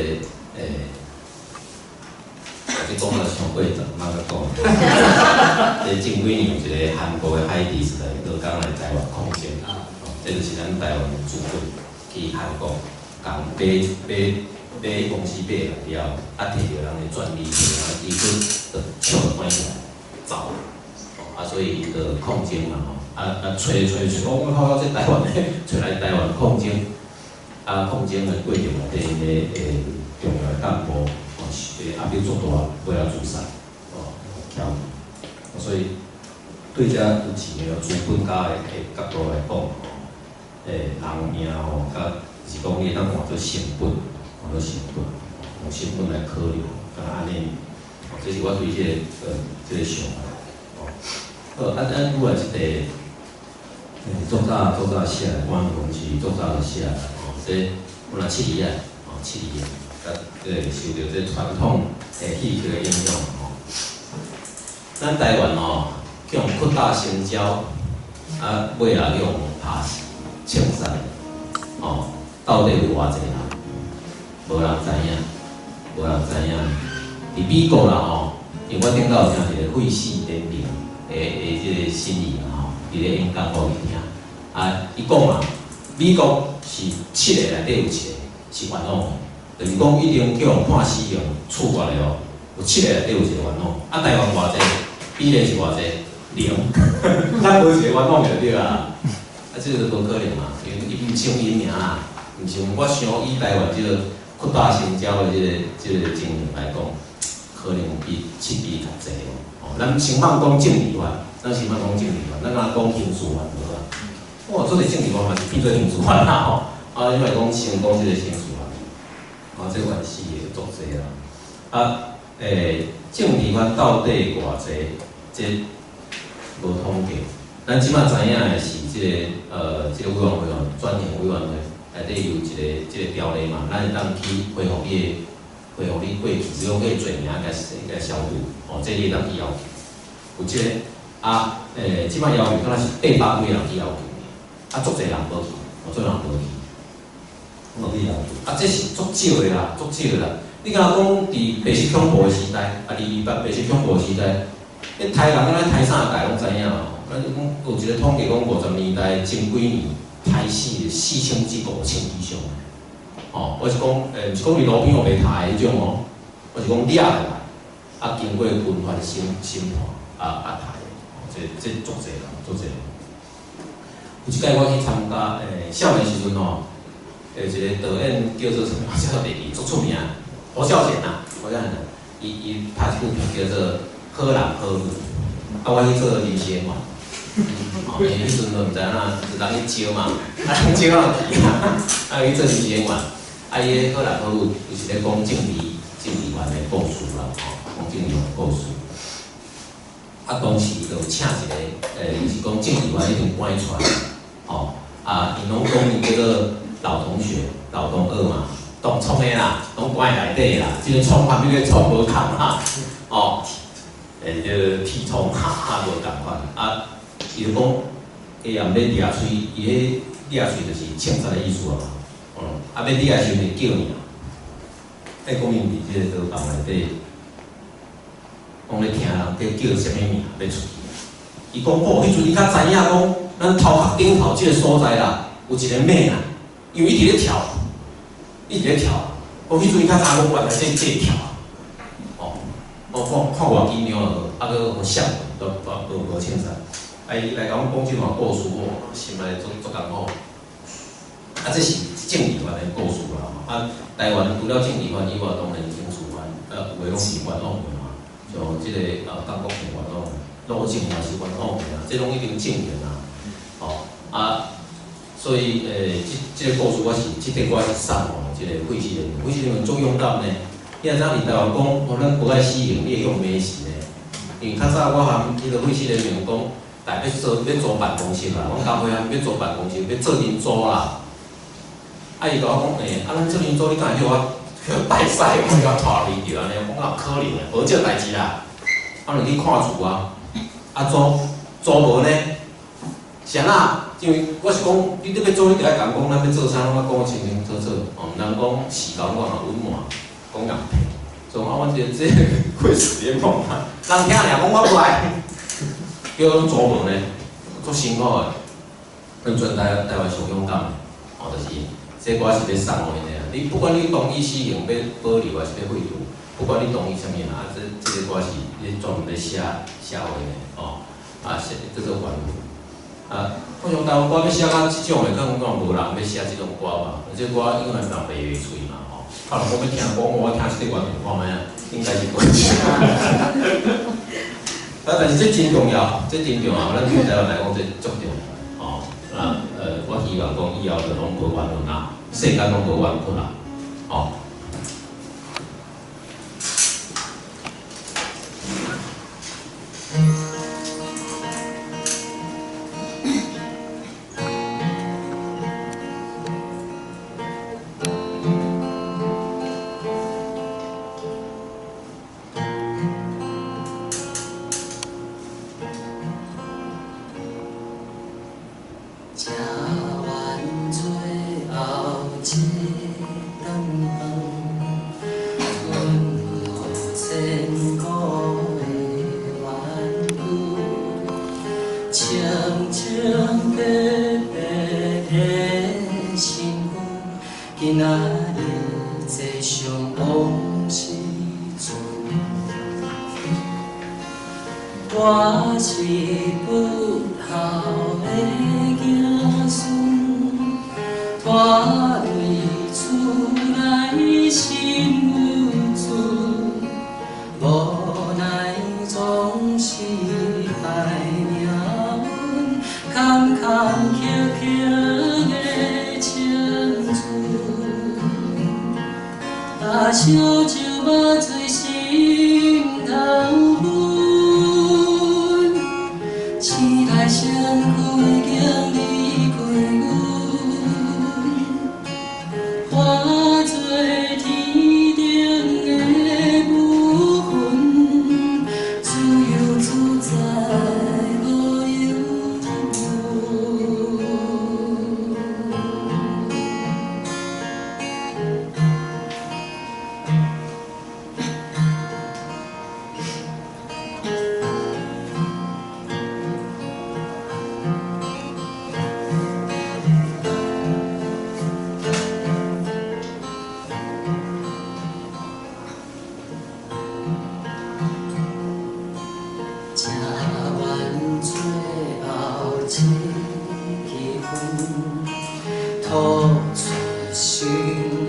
這講了傷過頭，莫閣講。這近幾年有一個韓國的海地時代，閣剛來台灣抗爭，這就是咱台灣的資本去韓國，共買買買公司買來了，啊，摕著人的專利，啊，伊閣就搶轉起來走，啊，所以伊就抗爭嘛吼，啊啊，揣揣揣，講我靠，這台灣的，揣來台灣抗爭。啊，抗爭的過程內底，𪜶的重要的幹部，哦，是壓力足大，尾仔自殺，哦，徛，所以對遮有錢的資本家的角度來講，吼，人命吼，佮是講你會當換做成本，換做成本，用成本來考量，敢若按呢，哦，這是我對這個想法，哦，好，啊，咱拄來這個，足早足早寫的，阮攏是足早就寫的。這本來七字仔，哦，七字仔，佮這個受著這傳統的戲曲的影響吼。咱台灣吼，去予屈打成招，啊，尾仔去予拍死、槍殺，吼，到底有偌濟人？無人知影，無人知影。佇美國啦吼，因為我頂擺有聽一個費氏聯盟的這個新聞啦吼，佇咧演講予伊聽，啊，伊講啊，美國是七个內底有一個是冤枉的，就是講一定去予判死刑處決的哦，有七個內底有一個冤枉。啊，台灣偌濟，比例是偌濟？零，咱無一個冤枉就對啊。啊，這個無可能嘛，因為伊毋穿𪜶爾啦，毋是我想以台灣這個屈大成蕉的這個情形來講，可能比7比較濟哦。哦，咱先莫講政治法，咱先莫講政治法，咱若講刑事法好啊。哇，做者政治法嘛是變做刑事法啦吼。啊，你莫講先講這個刑事法，啊，這原始的足濟啦。啊，政治犯到底偌濟？這無統計。咱這馬知影的是這個委員會哦，轉型委員會內底有一個這個條例嘛，咱會當去恢復你的，恢復你過去，比如講彼個罪名共消除，哦，這你會當去要求。有這個啊，這馬要求敢若是800幾人去要求，啊，足濟人無去，哦，足濟人無去，無去要求。啊，這是足少的啦，足少的啦。你敢若講佇白色恐怖的時代，啊，228白色恐怖的時代，彼刣人敢若刣啥界攏知影哦。咱就講有一個統計講50年代前幾年刣死4000至5000以上的，哦，我是講，毋是講佇路邊予被刣的彼種哦，我是講掠落來，啊，經過軍法審判，啊刣的，哦，這足濟人，足濟人。有一擺我去參加，少年時陣吼，一個導演叫做啥物，我叫做第二，足出名，侯孝賢啊，侯孝賢，伊拍一部片叫做《好男好女》，啊，我去做臨時演員。哦，因為彼陣都毋知影怎，人去招嘛，啊人招人去啊，啊去做臨時演員，啊伊个好男好女就是咧講政治犯的故事啦，吼，講政治犯的故事。啊，當時就請一個，就是講政治犯已經趕出來，吼，啊，𪜶攏講伊叫做老同學、老同學嘛，同創的啦，攏關內底啦，這個創犯彼個創無仝啦，哦，這個鐵創哈哈無仝款，啊。伊就講，伊也毋欲掠喙，伊彼掠喙就是銃殺的意思啊嘛。哦，啊，欲掠的時陣叫名，愛講伊佇這個牢房內底，講咧聽人咧叫啥物名欲出去。伊講哦，彼陣伊較知影講，咱頭殼頂頭這個所在啦，有一個馬啊，因為伊佇咧跳，伊佇咧跳，講彼陣伊較知影講原來這跳。哦，我看看偌奇妙啊，閣予嚇，都都無凊彩。啊！伊來共阮講這段故事，哦，心內足足艱苦。啊，這是政治犯的故事啦。啊，台灣除了政治犯以外，當然刑事犯，有的攏是冤枉的嘛。像這個江國慶冤枉，羅靖嘛是冤枉的啊，這攏已經證明啊。哦，啊，所以這個故事我是這塊我是送予這個廢死人員，廢死人員足勇敢呢。你若知影佇台灣講，哦，咱無愛死刑，你會予罵死呢？因為較早我含彼個廢死人員講。來欲做欲租辦公室啦，阮工會啊欲租辦公室，欲做民主啦。啊，伊共我講，啊，咱做民主，你敢會叫我去拜使，我共拖離著按呢？我講哪有可能的，無這代誌啦。啊，就去看厝啊，啊租租無呢？是按怎？因為我是講，你欲租，你著愛共講，咱欲做啥，攏愛講清清楚楚。哦，毋通講市講我嘛隱瞞，講硬騙。所以啊，阮這會死聯盟啊，人聽爾講我無愛。叫阮租無呢，足辛苦的。阮全台灣上勇敢的，哦，就是這歌是欲送予𪜶的啊。你不管你同意死刑欲保留，還是欲廢除，不管你同意啥物啊，這個歌是你專門咧寫寫予𪜶的，哦，啊，寫叫做冤魂。啊，我想台灣歌欲寫到這種的，可能講無人欲寫這種歌吧？這歌應該人袂會喙嘛，吼。可能我欲聽講，我聽這個原文看覓啊，應該是無。啊，但是這真重要，這真重要，咱對台灣來講，這足重要，哦。啊，我希望講以後就攏無冤魂啦，世間攏無冤屈啦，哦。食完最後一頓飯，吞落千古的冤屈，清清白白的身軀，今仔日坐上往事船。我是骨头的子孙，拖累厝内是啊，烧酒肉醉心头痕，醒来身躯已经离开阮，化做天顶的乌云，自由自在无忧。吃完最后一支烟，吐出心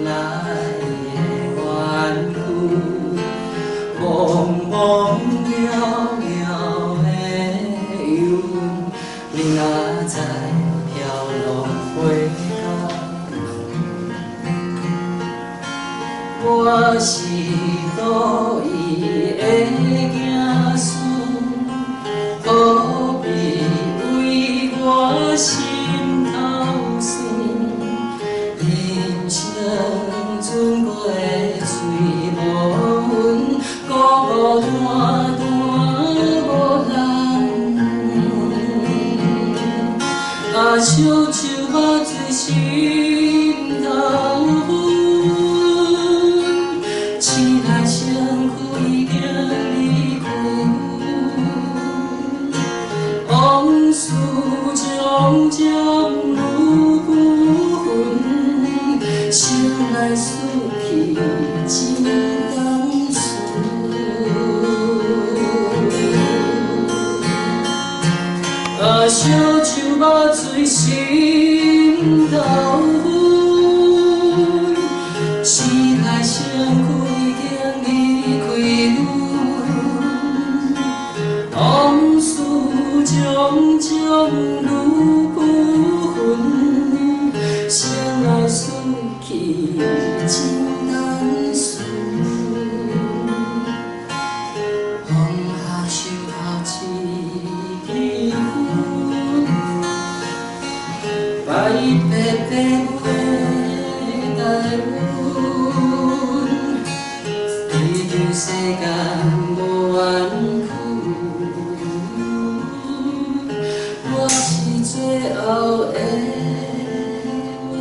内的冤屈，茫茫渺渺的游魂，明仔载飘落回家。我是倒伊的子孙，何必为我心头酸？人生阵过的醉无痕，孤孤单单无人。啊，烧酒肉醉心头痕，醒来身躯已经离开阮，往事重重如浮云，想来思去真单纯。啊，烧酒肉醉心头痕，醒来身躯已经离开阮，往事重重如浮云，想来思去真单纯。放下手头一支烟，拜白白母的大恩，地球世间无冤屈，我是最后的缘分。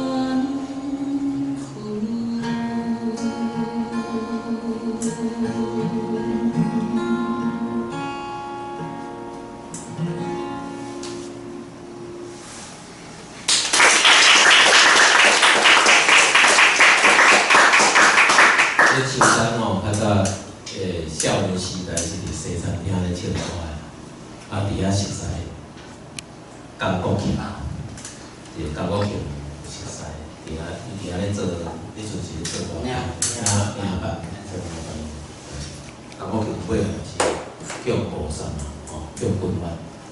这秋山吼，较早少年时代是伫西餐厅咧唱歌的，啊，伫遐熟似江国庆，是江国庆熟似，伫遐伊伫遐咧做，彼阵是咧做影影板，做影板。江国庆尾仔是叫菩萨嘛，吼，叫军法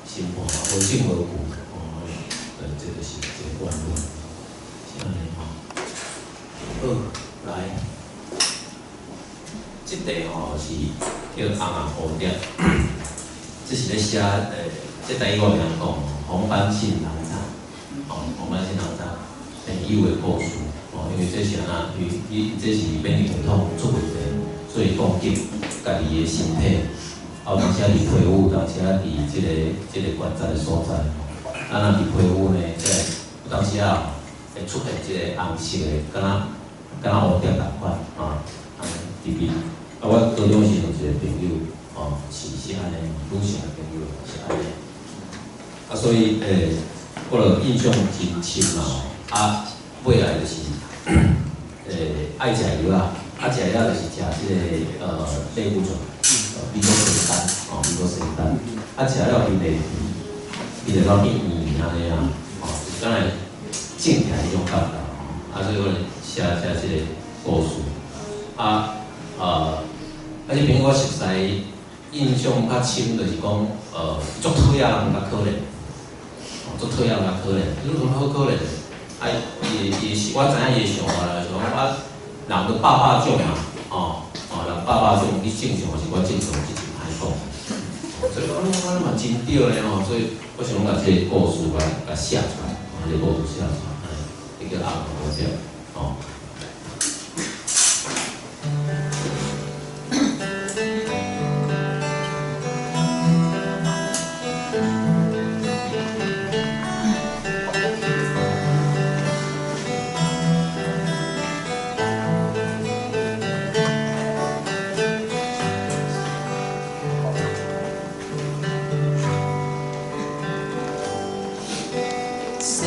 审判嘛，无证无据，吼，对，这就是一个关键，是按呢吼。好，来。这块吼是叫红红蝴蝶，这是咧写这台语我袂晓讲，红斑性狼疮，吼，红斑性狼疮朋友的故事，吼，因为这是按怎，伊伊这是免疫系统出问题，所以攻击家己的身体，啊，有当时啊伫皮肤，有当时啊伫这个关节的所在，吼，啊，若伫皮肤呢，这有当时啊会出现这个红色的，敢若蝴蝶仝款，啊，按呢伫边。啊，我高中时有一个朋友，吼，是按呢，女性的朋友是按呢。啊，所以我就印象真深嘛，吼。啊，尾来就是，爱食药啊，啊，食药就是食这个类固醇，美国仙丹，吼，美国仙丹。啊，食了面会老变圆按呢啊，吼，就敢若肿起来彼种感觉，吼。啊，所以我就写写这个故事，啊。啊，这朋友我熟似印象较深，就是讲，足讨厌人较可怜，哦，足讨厌人较可怜，你有啥好可怜？啊，伊伊是，我知影伊的想法啦，就是讲啊，人都百百種啊，吼，哦，人百百種，你正常抑是我正常，這真歹講。所以我我嘛真對咧吼，所以我想講共這个故事共寫出來，哦，這个故事寫出來，這叫紅蝴蝶，吼。細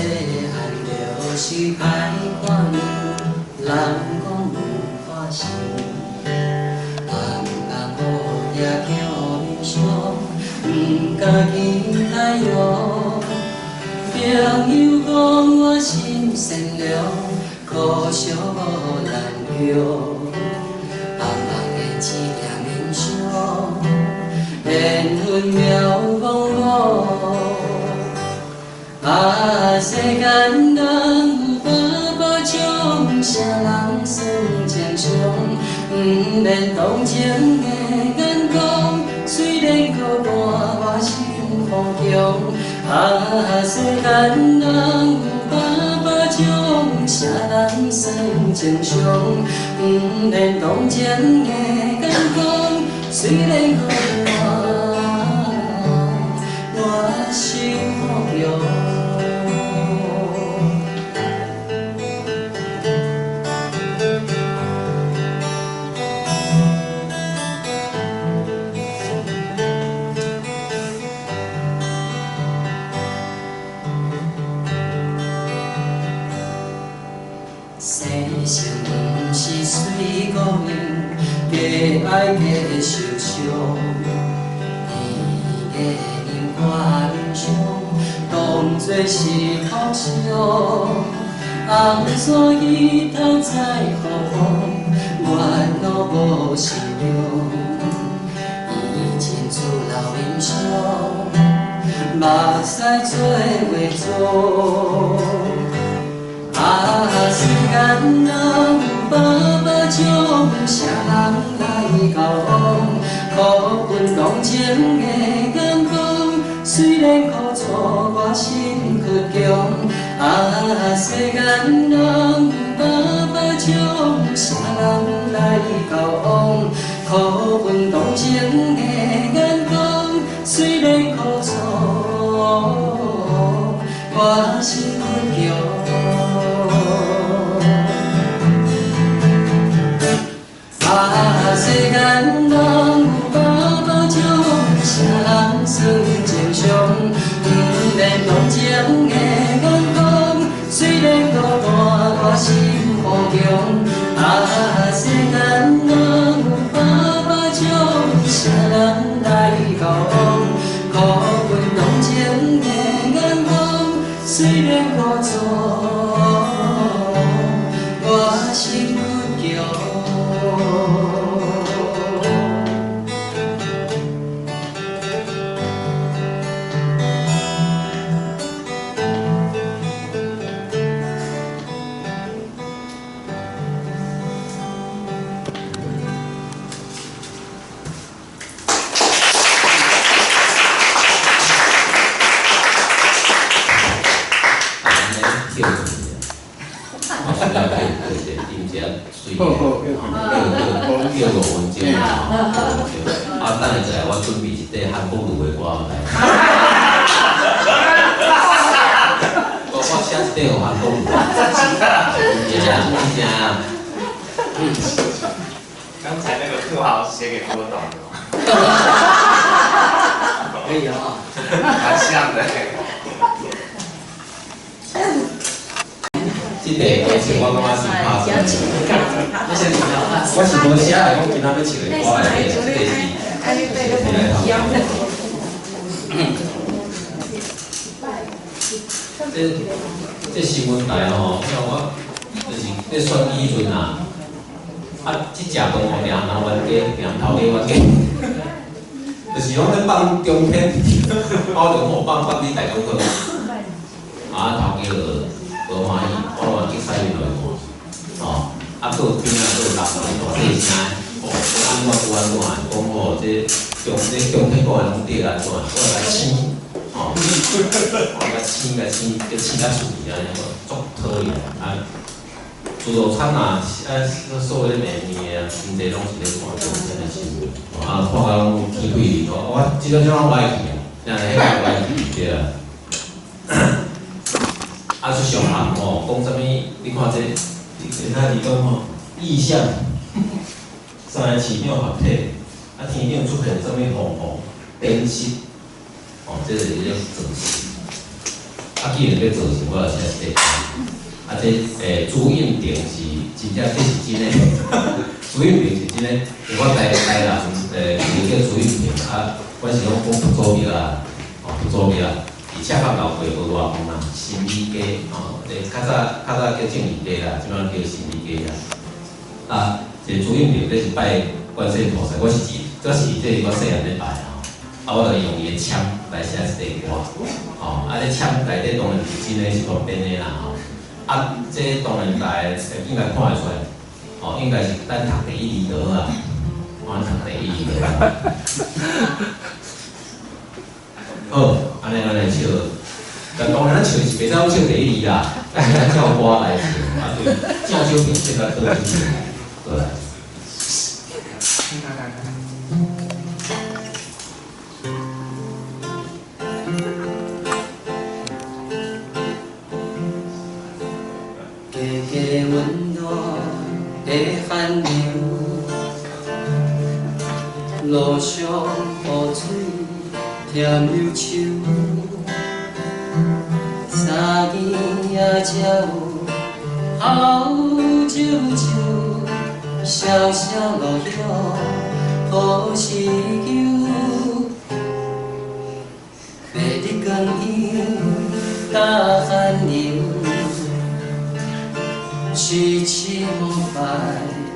漢就是歹看樣，人講有破心，紅紅蝴蝶叫面相，毋敢見太陽。朋友講我心善良，可惜無人叫。紅紅的一粒面相，緣分渺茫茫。啊，世間人有百百種，啥人算情傷？毋免同情的眼光，雖然孤單，我心好強。啊，世間人有百百種，啥人算情傷？毋免同情的眼光，雖然孤單，我心好強。世情毋是水孤影，加愛加受傷。甜的娘看面相，當作是福相。紅線日頭在雨風，原路無心量。伊真珠留面相，目屎做話妝。啊，世間人有百百種，啥人來交往？苦阮同情的眼光，雖然苦楚，我心倔強。啊，世間人有百百種，啥人來交往？苦阮同情的眼光，雖然苦楚，我心倔強。啊，世間人有百百種，啥人算情傷？毋免同情的眼光，雖然孤單，我心好強。啊，世間人有百百種，啥人來交往？苦阮同情的眼光，雖然苦楚，我心倔強。好好，叫5分鐘，啊，等下再來，我準備一塊韓國瑜的歌來。我寫一塊予韓國瑜。真正真正。剛才那個富豪是寫給郭董的嗎？可以啊，蠻像的。這塊歌詞我感覺是拍算的。我是無寫來講，今仔欲唱的歌來的，這個是來頭。這新聞台吼，像我就是咧選舉時陣啊，啊，這食飯吼，定人冤家，定頭家冤家，就是講咧放中天，我就好放放佇台中好，啊，頭家就無歡喜，我嘛激使伊落去看，吼，啊，閣有邊仔閣大细声，哦，讲按怎有按怎，讲吼这中这中天讲的拢对啦，怎，我来生，吼，我来生来生，叫生甲出去安尼，足讨厌啊！自助餐啊，啊，所有咧卖面的啊，真济拢是咧看中天的新闻，啊，看甲拢起火，我这种种我爱去啊，若是彼个我爱去对啊。啊，出上行吼，讲啥物？你看这，你看伊讲吼，意象，三个市长合体，啊，天顶出现啥物凤凰灯饰，哦，这就是一种造型。啊，既然欲造型，我就写一个。啊，这朱荫棣是真正，这是真的。朱荫棣是真的，因为我台台南有个叫朱荫棣，啊，我是拢讲朴祖庙啊，哦，朴祖庙。伫赤坎楼过无偌远啊，新美街吼，较早较早叫正义街啦，这摆叫新美街啊。啊，这朱荫棣这是拜观世音菩萨，我是指，这是这是我细汉咧拜吼。啊，我就用伊的签来写一个歌，吼，啊，这签内底当然是真的是乱编的啦吼。啊，这当然大家应该看会出来，吼，应该是咱读第一字就好啊，咱读第一字就好。好，按呢咱来笑，但当然咱笑是袂使讲笑第一字啦，咱是照歌来笑，啊对，正少平这个倒转过来。低低温暖的寒流，路上雨水添忧愁，三更也才有好酒酒，潇潇落叶何时休？白日光阴甲寒流，痴痴无败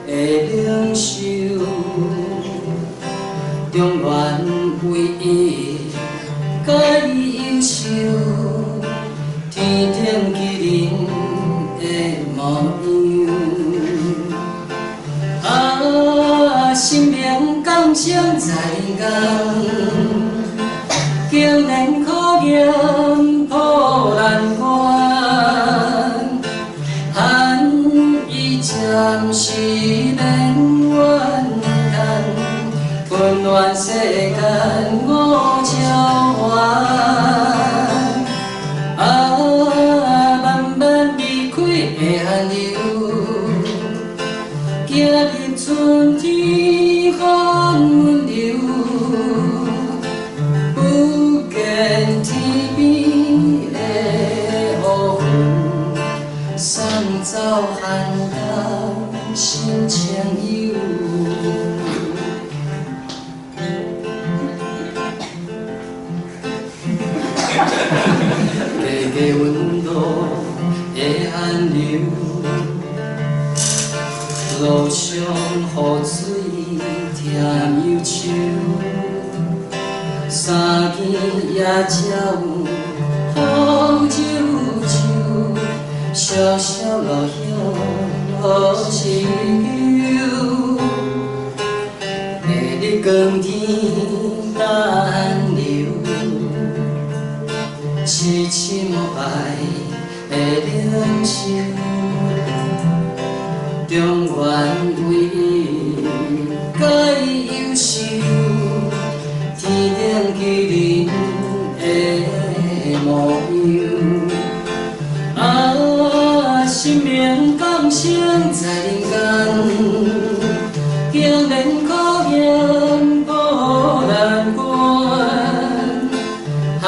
的领袖，中原唯一解忧愁，天顶麒麟的模样。啊，生命降生在人间，经年考验破难关，寒意暂时免怨叹，温暖世间五照圆。啊，慢慢离开的寒流，行入春天风温柔，不见天边的乌云，送走寒冬心情忧。低低温度的寒流，路上雨水添忧愁，三更也才有好酒酒，潇潇落叶何时休？白日光天甲寒流，痴痴无败的领袖，中原唯一解忧愁，天顶麒麟的模样。啊，生命降生在人间，经年考验破难关，寒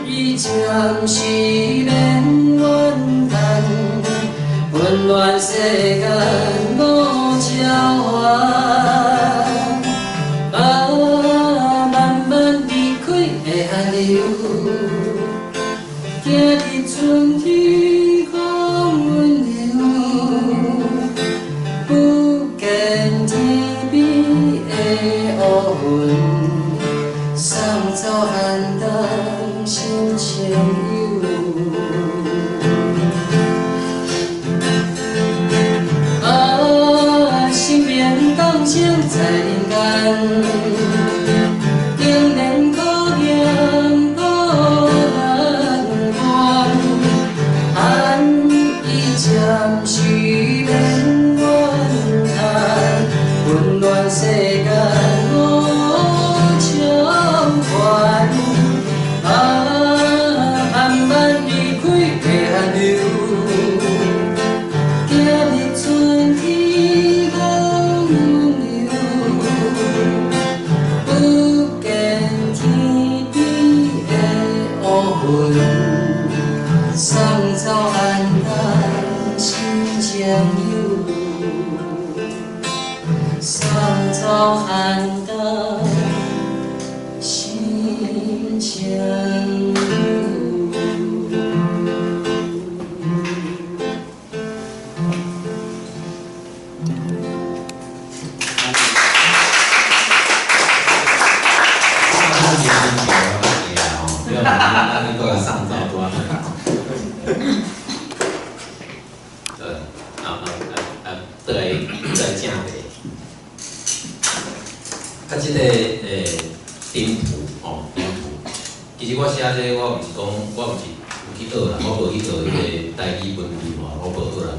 意暂时免怨叹，温暖世间五照圆。啊，慢慢离开的寒流，行入春天风温柔，不见天边的乌云，送走寒冬心情忧。啊，仍然可念可难关，叹伊暂时免怨叹，温暖世间无超凡。啊，慢慢离开的寒流，行入春天风流，不见天边的乌云，送走寒冬心情忧，送走寒冬心情忧。对，正题。啊，这个丁谱吼，丁谱，其实我写这个，我毋是讲，我毋是有去学啦，我无去学彼个台语文字吼，我无学啦，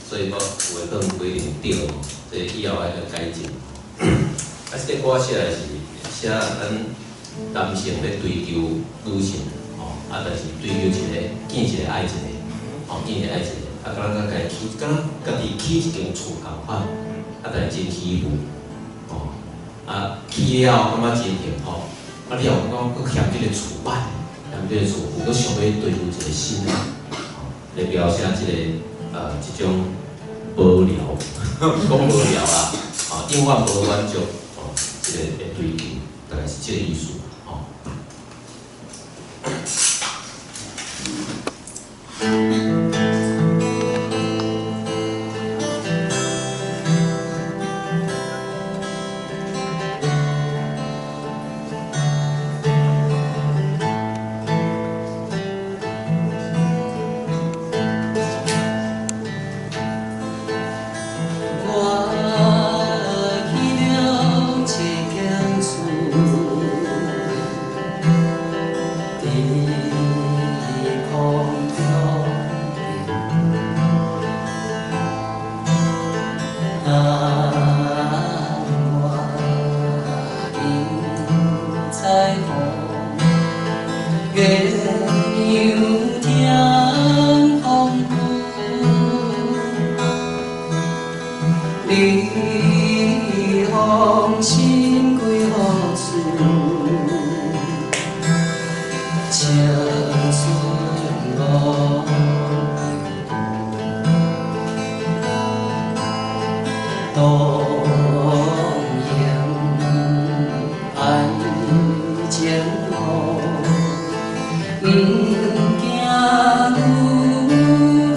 所以我有的可能不一定对吼，这以后爱阁改进。啊，这个歌写的是写咱男性咧追求女性吼，啊，但是追求一个见一个爱一个，吼，见一个爱一个，啊，敢若家起，敢若家己起一间厝仝款，啊，但是真虚无，吼，啊，起了后感觉真幸福，啊，你后感觉阁嫌这个厝歹，嫌这个厝有阁想欲追求一个新的，吼，来描写这个这种无聊，讲无聊啦，吼，永远无满足，吼，这个的追求，大概是这个意思，吼。我去了一间厝，伫空中边，我迎彩虹，月娘听风雨。你放心归何处？青春无同行爱情路，不惊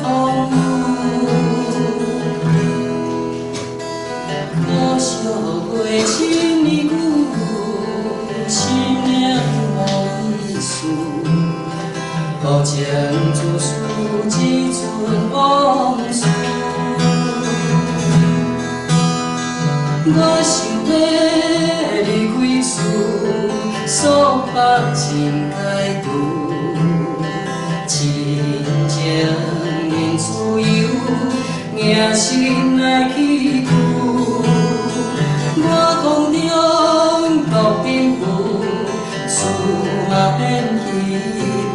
风雨。可惜袂亲年久，心灵无意思，无情自私只剩往事。我想欲离开厝，束缚真解除，亲情免自由，硬心来去求。我空中独顶浮，厝嘛变虚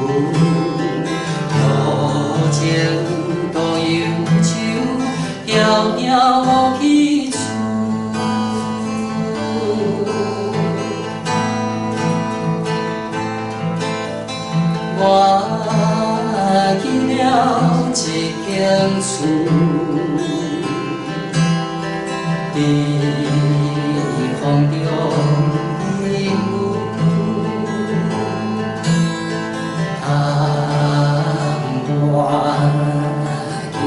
无，路情独忧愁，遥遥无去处。我去了一间厝，伫风中隐我见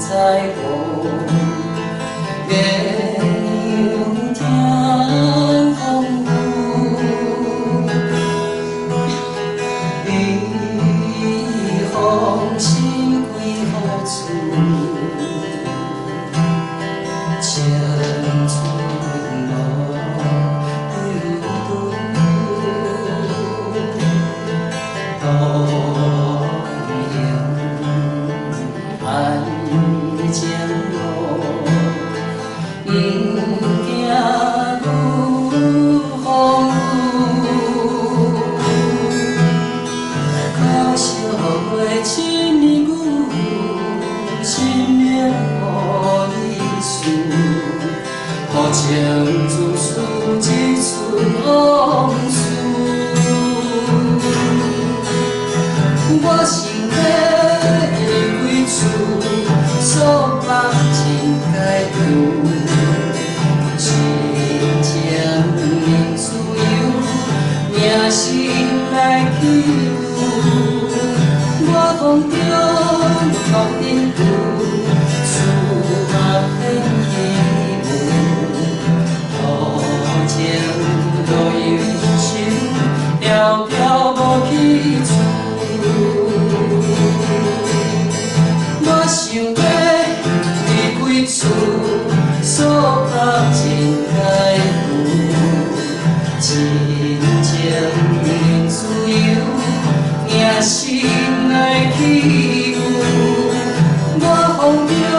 彩虹，月娘听风雨。你放心归何处？青春无。驚有風雨。可惜的一年久，心灵无意思，予情自私一寸往事。我想欲离开厝，束缚真解脱，真情免自由，命心来欺负。我风中独顶厝，厝嘛变虚无，多情多忧愁，飘飘无去处。我想欲离开厝，束缚真解脱，真情免自由，硬心来欺负。我风中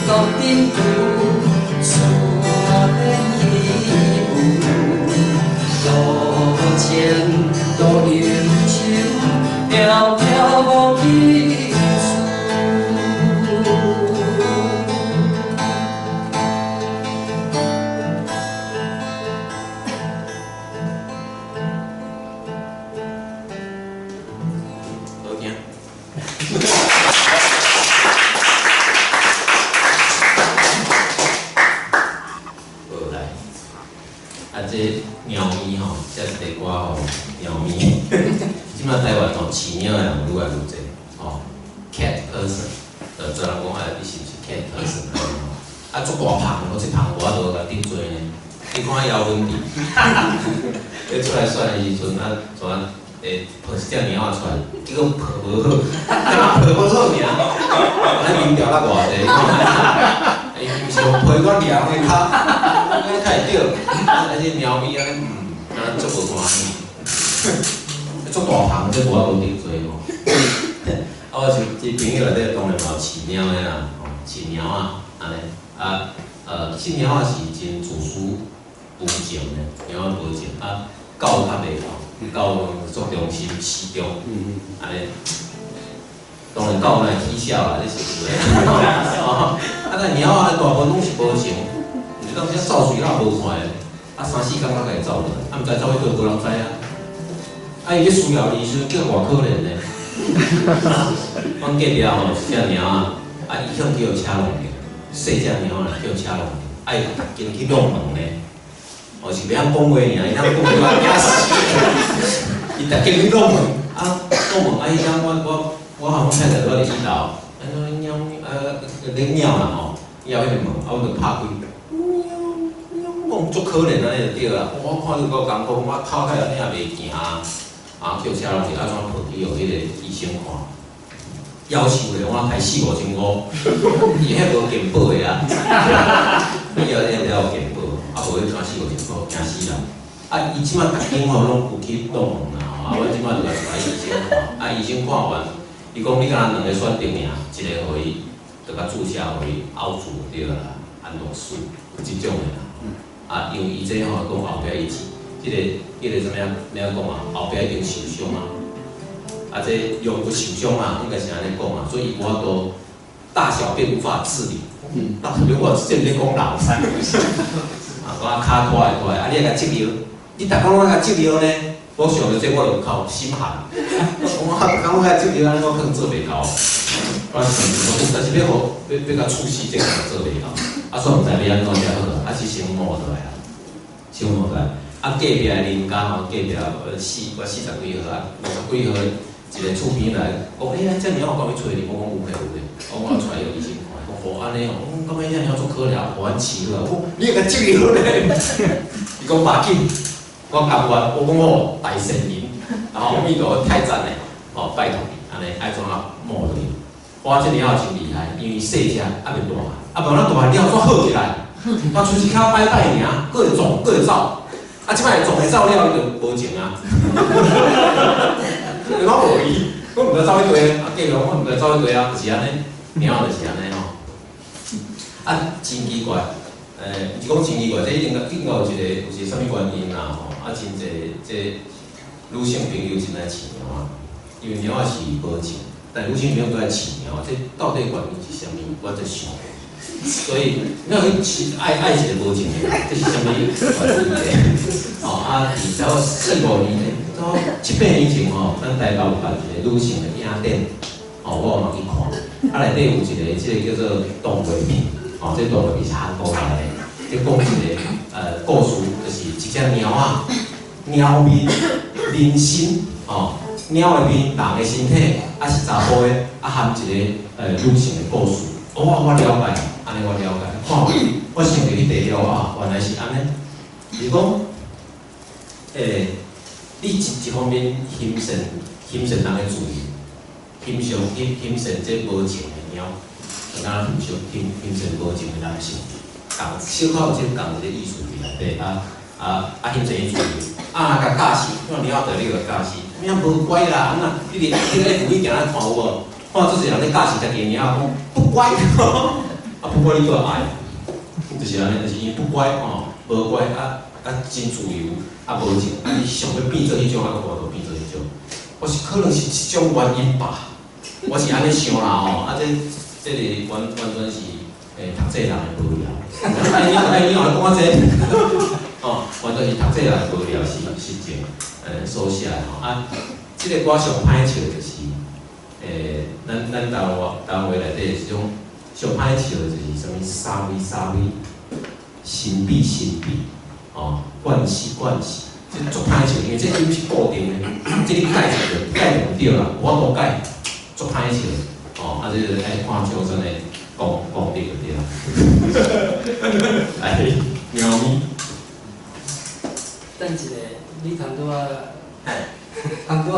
独顶厝，厝嘛变虚无，多情多忧愁，飘飘无去处。好听。无来，啊，这猫咪吼，这一个歌吼，猫咪。这摆台湾吼饲猫的人愈来愈济，吼，cat person，就做人讲啊，你是毋是 cat person 安尼吼？啊，足大芳，我这芳无法度共得罪呢。你看姚文智，你出来选的时阵啊，怎啊？抱一只猫仔出来，结果抱无好，敢若抱无好尔，安尼民调落偌济，你看，伊毋是用批我掠的跤，安尼较会对，啊，这猫咪按呢，敢若足无欢喜，足大芳，这无法度得罪吼。啊，我是这朋友内底当然嘛有饲猫的啦，吼，饲猫仔按呢，啊，饲猫仔是真自私无情的，猫仔无情，啊，狗较袂吼。狗足忠心始终，按呢，当然狗若会起痟啦，这是有的。啊，但猫仔大部分拢是无情，有当时走随了无看的，啊三四工才共伊走落来，啊毋知走去佗，无人知啊。啊，伊咧需要你时阵叫偌可怜呢。阮隔壁吼一只猫仔，啊伊向去予车弄著，细只猫仔叫车弄著，啊伊逐间去弄门呢。哦，是袂晓讲话尔，伊若讲话我惊死。伊逐间去弄门，啊弄门，啊彼天我和阮太太拄仔伫一楼，啊猫咧猫啦吼，伊后彼个门，啊阮就拍开，喵喵，讲足可怜按呢就对啊。我看著够艰苦，我哭甲安呢也袂行啊，啊叫车弄去，啊怎抱去予彼个医生看，夭寿咧，我开四五千箍，伊彼无健保的啊，伊后日了有健保。啊，无彼敢四五千箍，惊死人！啊，伊这摆逐间吼拢有去弄门啦吼，啊，阮这摆就共带医生看，啊，医生看完，伊讲你敢若两个选择尔，一个予伊，就共注射予伊拗住就对啦，安乐死，有这种的啦。啊，因为伊这吼讲后壁伊是，这个啥物啊？欲按怎讲啊？后壁一定受伤啊，啊，这龙骨受伤啊，应该是按呢讲啊，所以伊无法度大小便无法自理。大小便无法自理，这毋咧讲人。啊，讲啊，跤拖会拖，啊，你爱共折尿，你逐工拢爱共折尿呢？我想著这我就有够心寒。我逐工拢爱折尿，按呢我可能做袂到。我想，但是欲予欲欲共处死，这个做袂到。啊，所以毋知欲按怎才好，啊是先摸落来啊，先摸落来。啊，隔壁的邻家吼，隔壁我四十几号啊，五十几号一个厝边来，讲欸，这猫仔敢去揣你？我讲有嘿有嘿，我带予医生看，讲哦按呢哦，我感觉这猫足可怜，予阮饲好。我讲你会共折尿咧？伊讲无要紧，我甘愿。我讲哦，大善人，然后弥陀太赞嘞，哦，拜托你，按呢爱怎啊摸落去？我这猫仔真厉害，因为细只犹未大，啊无咱大汉了煞好起来，我出一跤摆摆尔，阁会撞，阁会走。啊，这摆撞会走了，伊就无情啊。我无伊，我毋知走去佗，啊，隔壁我毋知走去佗啊，就是按呢，猫就是按呢吼。啊，真奇怪，毋是講真意外，這應該有一個啥物原因啦吼，啊，真濟這女性朋友真愛飼貓仔，因為貓仔是無情，但女性朋友閣愛飼貓仔，這到底原因是啥物？我才想。所以，你去飼愛一個無情的，這是啥物原因？哦，啊，佇差不多四五年，差不多七八年前吼，咱台北有辦一個女性的影展，哦，我嘛去看，啊，內底有一個這個叫做動畫片，哦，這動畫片是韓國來的，這講一個故事，就是一隻貓仔，貓面人身，哦，貓的面，人的身體，啊是查埔的，啊含一個女性的故事，哦，我了解，按呢我了解，看完我想著彼塊了啊，原來是按呢，就是講，你一方面欣賞欣賞人的自由，欣賞欣欣賞這無情的貓，就敢若欣賞欣欣賞無情的男性，仝小可有這仝一個意思佇內底，啊啊啊欣賞伊自由，啊若共教死，看貓著你共教死，貓無乖啦，啊那你佇你咧 FB 定咧看有無？看足濟人咧教死家己的貓，講不乖，啊不乖你就愛，就是按呢，就是因不乖吼，無乖啊啊真自由，啊無情，啊你想欲變做彼種，啊閣無法度變做彼種。我是可能是這種原因吧，我是按呢想啦吼，啊這是完完全是讀冊人的無聊。哎你哎你後來講我這，哦，完全是讀冊人的無聊是實情，所寫的吼啊，這個歌上歹笑就是，咱台灣話內底這種上歹笑的就是啥物沙威沙威，神秘神秘，哦，慣勢慣勢，這足歹笑，因為這音是固定的，這你改就改就毋對啦，無法度改，足歹笑，哦，啊，這個愛看獎真的功功力就對啦。來，喵咪。等一下，你頭拄仔，頭拄仔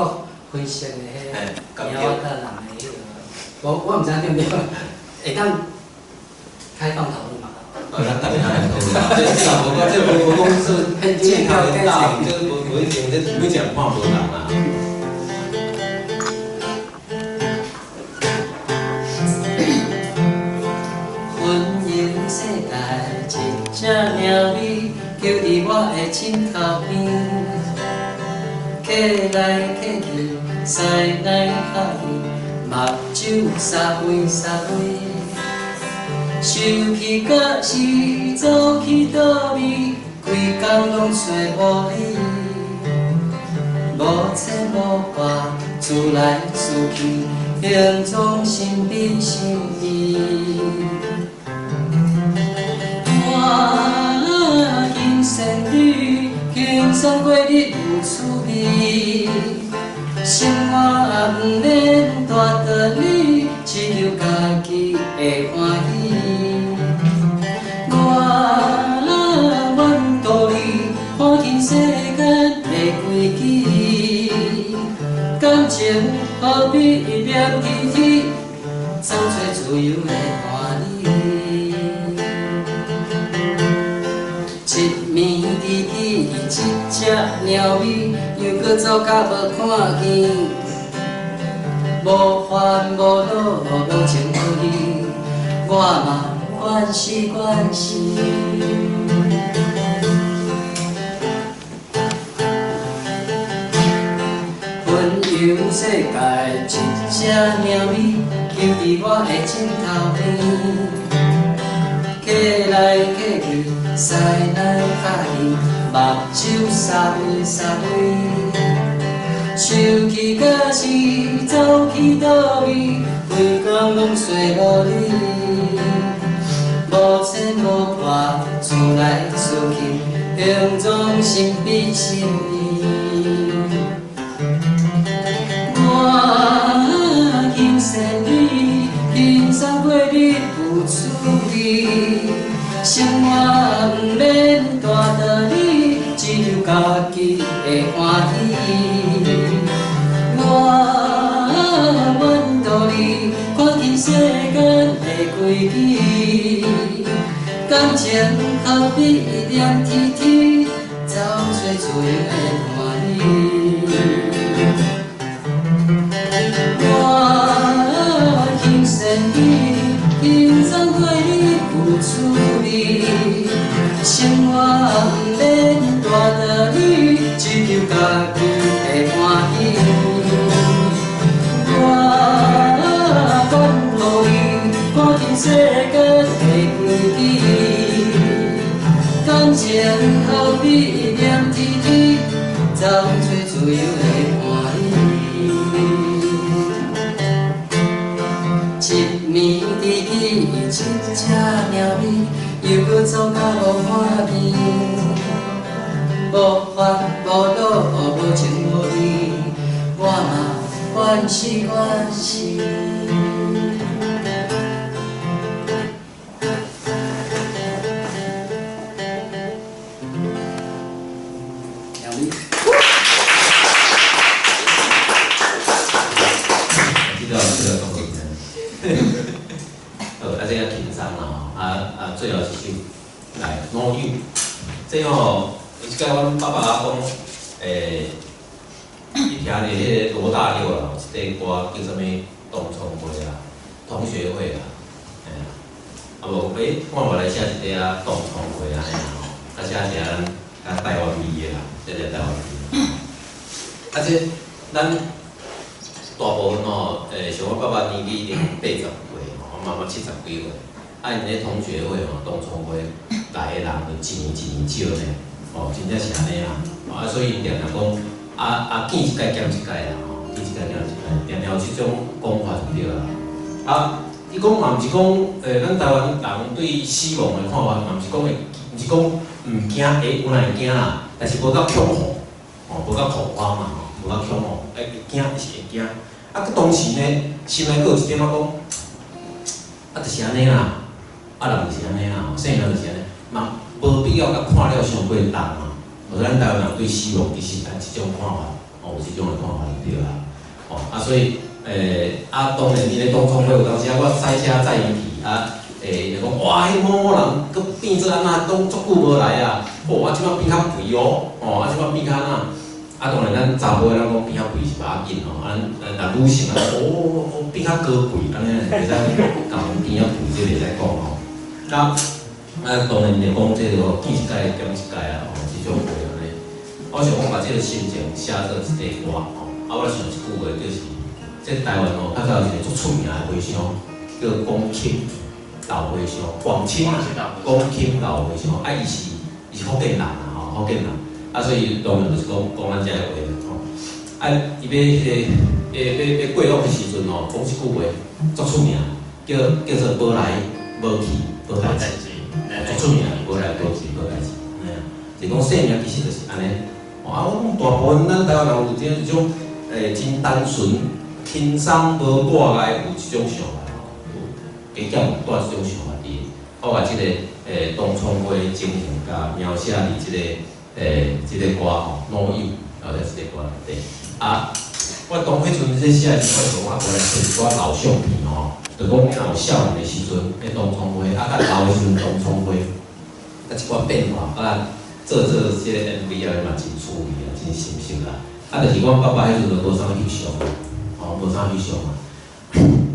分析的彼個貓仔佮人的彼個，我毋知影對毋對，會當開放討論嘛？咱逐家來討論。這這無講，這無無講說健康的道理，這無一定，這每一個人看無仝啦。雲遊世界，一隻貓咪搝佇我的枕頭邊，客來客去，師奶客去，目睭沙微沙微，生氣甲是走去佗位，規工攏揣無你，無牽無掛，思來思去，形狀神秘神秘。我金仙女，輕鬆過日有趣味，生活毋免大道理，只求家己會歡喜。我願獨自看盡世間的規矩，感情何必黏黐黐，走揣自由的伴侶。一暝知己，一隻貓咪，又閣走甲無看見，無煩無惱，無情無義，我嘛關死關死。雲遊世界，一隻貓咪，搝佇我的枕頭邊，客來客去，師奶客去，目睭沙微沙微，生氣甲是走去佗位，規工攏揣無你，無牽無掛，思來思去，形狀神秘神秘。我金仙女，輕鬆過日有趣味，生活毋免大道理，只求家己會歡喜。我願獨自看盡世間的規矩，感情何必黏黐黐，走揣自由的伴侶。我金仙女，輕鬆過日有趣味，又閣走到無看見，無煩無惱無情無義，我嘛關心關心。好，啊，這個輕鬆啦吼，啊，最後一首來老友，這吼，有一擺阮爸爸講，伊聽著彼個羅大佑啦，一塊歌叫啥物同窗會啦，同學會啦，嘿啊，啊無，我嘛來寫一塊啊同窗會按呢啦吼，啊寫一下咱較台灣味的啦，寫一下台灣味。啊，這咱大部分吼，像我爸爸年紀已經80歲吼，我媽媽70幾歲，啊，𪜶咧同學會吼、同窗會來的人就一年一年少呢，哦，真正是按呢啦，啊，所以𪜶定定講，啊見一屆減一屆啦，吼，見一屆減一屆，定定有這種講法就對啦。啊，伊講嘛毋是講，咱台灣人對死亡的看法，嘛毋是講會，毋是講毋驚，會有人會驚啦，但是無夠恐慌，吼，無夠恐慌嘛，吼，無夠恐慌，會驚是會驚。啊，閣同時呢，心內閣有一點仔講，啊，就是按呢啦，啊，人就是按呢啦，生命就是按呢，嘛無必要共看了傷過重嘛。無咱台灣人對死亡其實有這種看法，哦，有這種的看法就對啦。哦，啊，所以，啊，當然，伊咧同窗會有當時啊，我駛車載𪜶去，啊，伊就講，哇，彼某某人閣變做按怎，攏足久無來啊，哦，啊，這擺變較肥哦，哦，啊，這擺變較按怎？啊，當然咱查甫的人講變較肥是無要緊吼，啊，若女性啊，哦，哦，變較高貴，按呢袂使共變較肥，這袂使講吼。啊，啊，當然就講這個見一屆減一屆啊，吼，這種話按呢。我想講把這個心情寫做一塊歌吼，啊，我想一句話就是，這台灣吼較早有一個足出名的和尚，叫廣欽老和尚，廣欽廣欽老和尚，啊，伊是福建人啊，吼，福建人。啊，所以當然就是講講咱遮的話吼。啊，伊欲彼個，欲過往的時陣吼，講一句話足出名，叫做無來無去無代誌，足出名，無來無去無代誌，按呢啊。就講生命其實就是按呢。啊，我講大部分咱台灣人有這種真單純、輕鬆無掛礙，有這種想法吼，有加減有帶這種想法佇。我把這個同窗會精神共描寫佇這個。這個歌吼，老友，後者這個歌內底。啊，我當彼陣咧寫的時陣，我過來揣一寡老相片吼，就講若有少年的時陣，咧同窗會，啊，佮老的時陣同窗會，啊，一寡變化，啊，做這個 MV 啊，嘛真趣味啊，真心適啦。啊，就是阮爸爸彼陣就無啥翕相，吼，無啥翕相啊。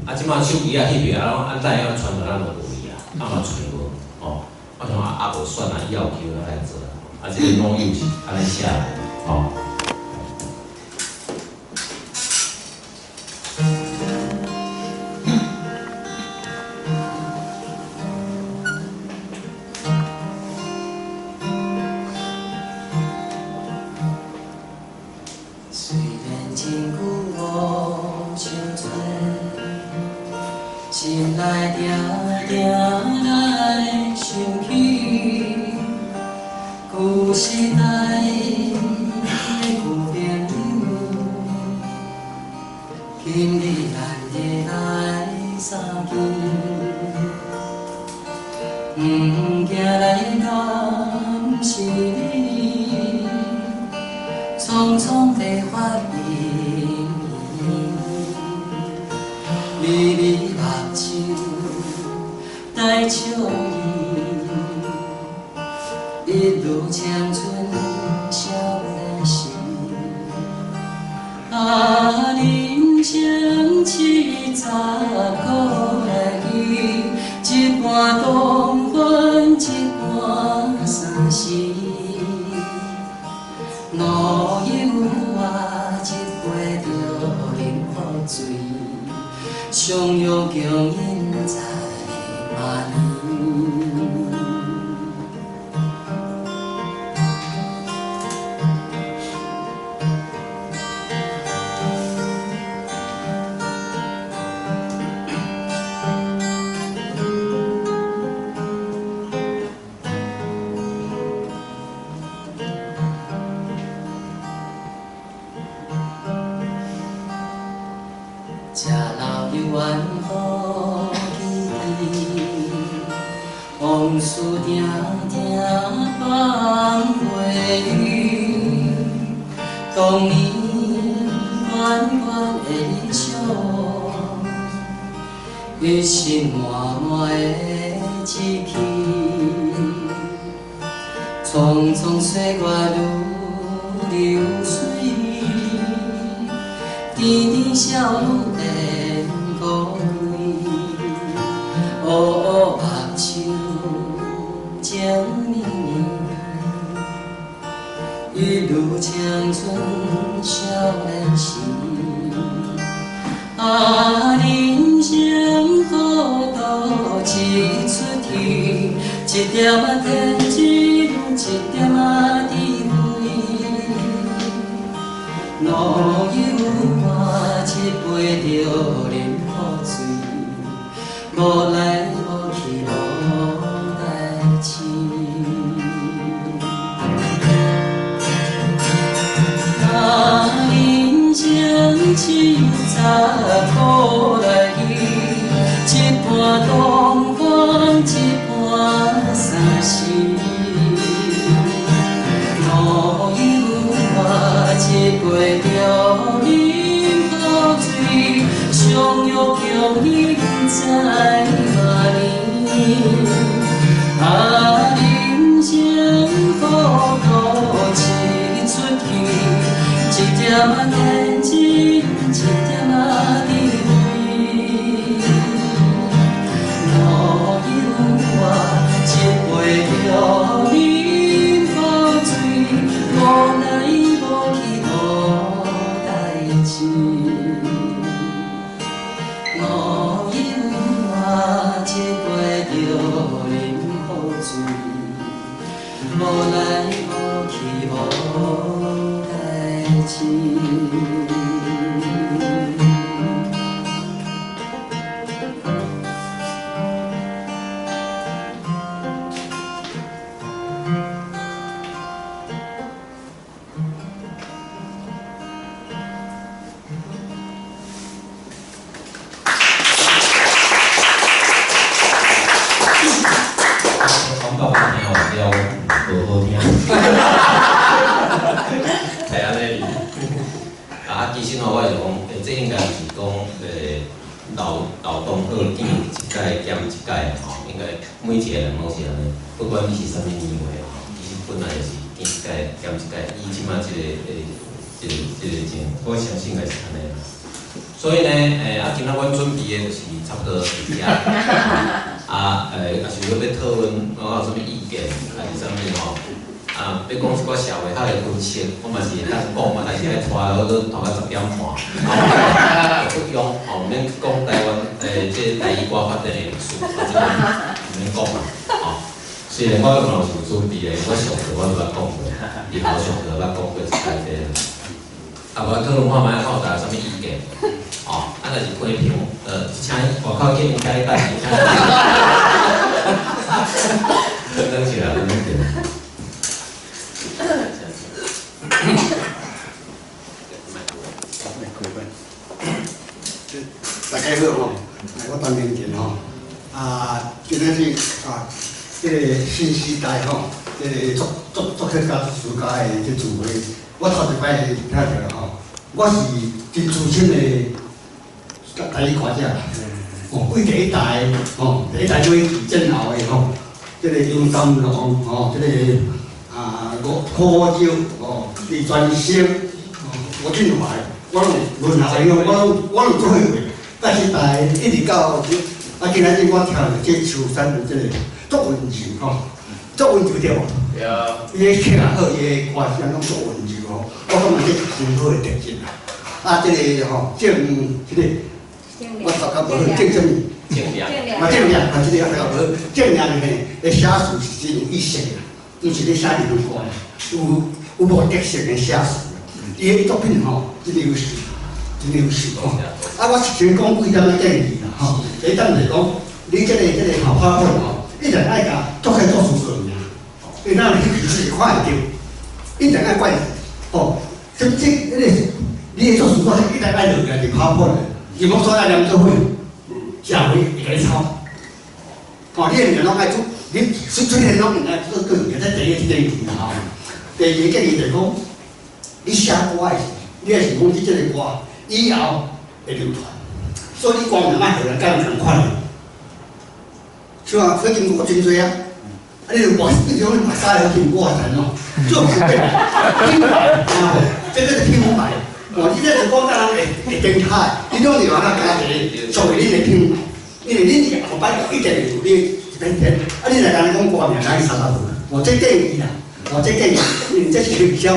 啊，這擺手機啊翕啊，攏按帶啊傳予咱就無去啊，啊嘛揣無，吼。我想啊，啊無算啊，以後有機會來做。啊，這個老友是按呢寫的，吼。雖然真久無相找，心內定定來想起。舊時代的舊朋友，今日難得來相見，毋驚來敢是你，匆匆地發現，微微目睭帶笑意。一路青春少年时，啊，人生70古来稀，一半同欢，一半相思。老友啊，一杯著啉予醉，相约共饮在明年。猶原予記得，往事定定放袂去，當年遠遠的理想，一心滿滿的志氣，匆匆歲月如流水，甜甜笑語變孤歸，烏烏目睭情綿綿，一如青春少年時。啊，人生糊塗一出戲，一點仔天真，一點仔智慧。路有我一杯著啉苦水，無來無去無代誌。啊，人生只有十箍來去，一半東風，一半三時。路有我一杯著啉苦水，相約共飲再萬年。啊，人生糊塗一出戲，一點仔天真，一點仔智慧。路有我一杯著啉苦水，無來無去無代誌。路有我一杯著啉苦水，無來無去無代誌。感覺我聽完了無好聽，係按呢。啊，其實吼，我是講，這應該是講，老老當好見一屆減一屆吼，應該每一個人攏是按呢，不管你是啥物年歲吼，其實本來就是見一屆減一屆，以這馬這個情，我相信應該是按呢。所以呢，啊，今仔阮準備的就是差不多佇遮。啊，若是有欲討論，我有啥物意見，還是啥物吼？啊，欲講一寡社會學的分析，我嘛是會當講嘛，但是愛拖我都拖到10點半。不用吼，毋免講台灣這個台語歌發展的歷史，毋免講嘛，吼。雖然我嘛有準備的，我上課我都捌講過，以後上課捌講過一擺這個。啊，無討論看覓，看有大家啥物意見，吼。啊，若是批評，請外口見應該等。等起來，等起來。大家好吼，我陳明仁吼，啊，今仔日啊，這個新時代吼，這個作曲家、作詞家的這聚會，我頭一擺聽著吼，我是真資深的台語歌者，哦，為第一代吼，第一代做戰後的吼，這個楊三郎吼，這個啊吳柯玉吼，李全生，吳俊懷，我攏輪候的，我攏做伙過。但是大一直到啊，今仔日我聽著這秋山的這個足溫柔吼，足溫柔對無？對。伊的曲也好，伊的歌聲攏足溫柔吼，我感覺這是真好的特質啦。啊，這個吼，鄭這個我讀較無好，鄭啥物？鄭亮。啊，鄭亮，啊，這個我讀較無好。鄭亮嘿，的寫詞是真有意思啦，毋是咧寫日語歌，有目的性的寫詞。伊的作品吼，真優秀，真優秀吼。啊，我先講幾點仔建議啦吼。第一點就是講，你這個吼拍片吼，一定愛共作曲作詞做爾，因咱彼是看會著，一定愛管吼。這彼個你的作詞作曲一定愛落來就拍片的，伊無所愛連做伙，社會會共你抄。吼，你的物件攏愛做，你雖雖然攏物件做對，這第一個建議啦吼。第二個建議就是講，你寫歌的時，你若是講你這个歌以後會流傳，所以你歌名莫予人佮仝款的。像啊，火金歌真濟啊，啊你就跋，你就跋三个金歌才喏，做唔對，品牌，這個是品牌。哦，你這是講甲人會會精彩，你攏是話加一個作為恁的品牌，因為恁後擺一定會有你一邊天，啊你若干焦講歌名，咱啥啥無？哦，這建議啦，哦，這建議，因為這是營銷，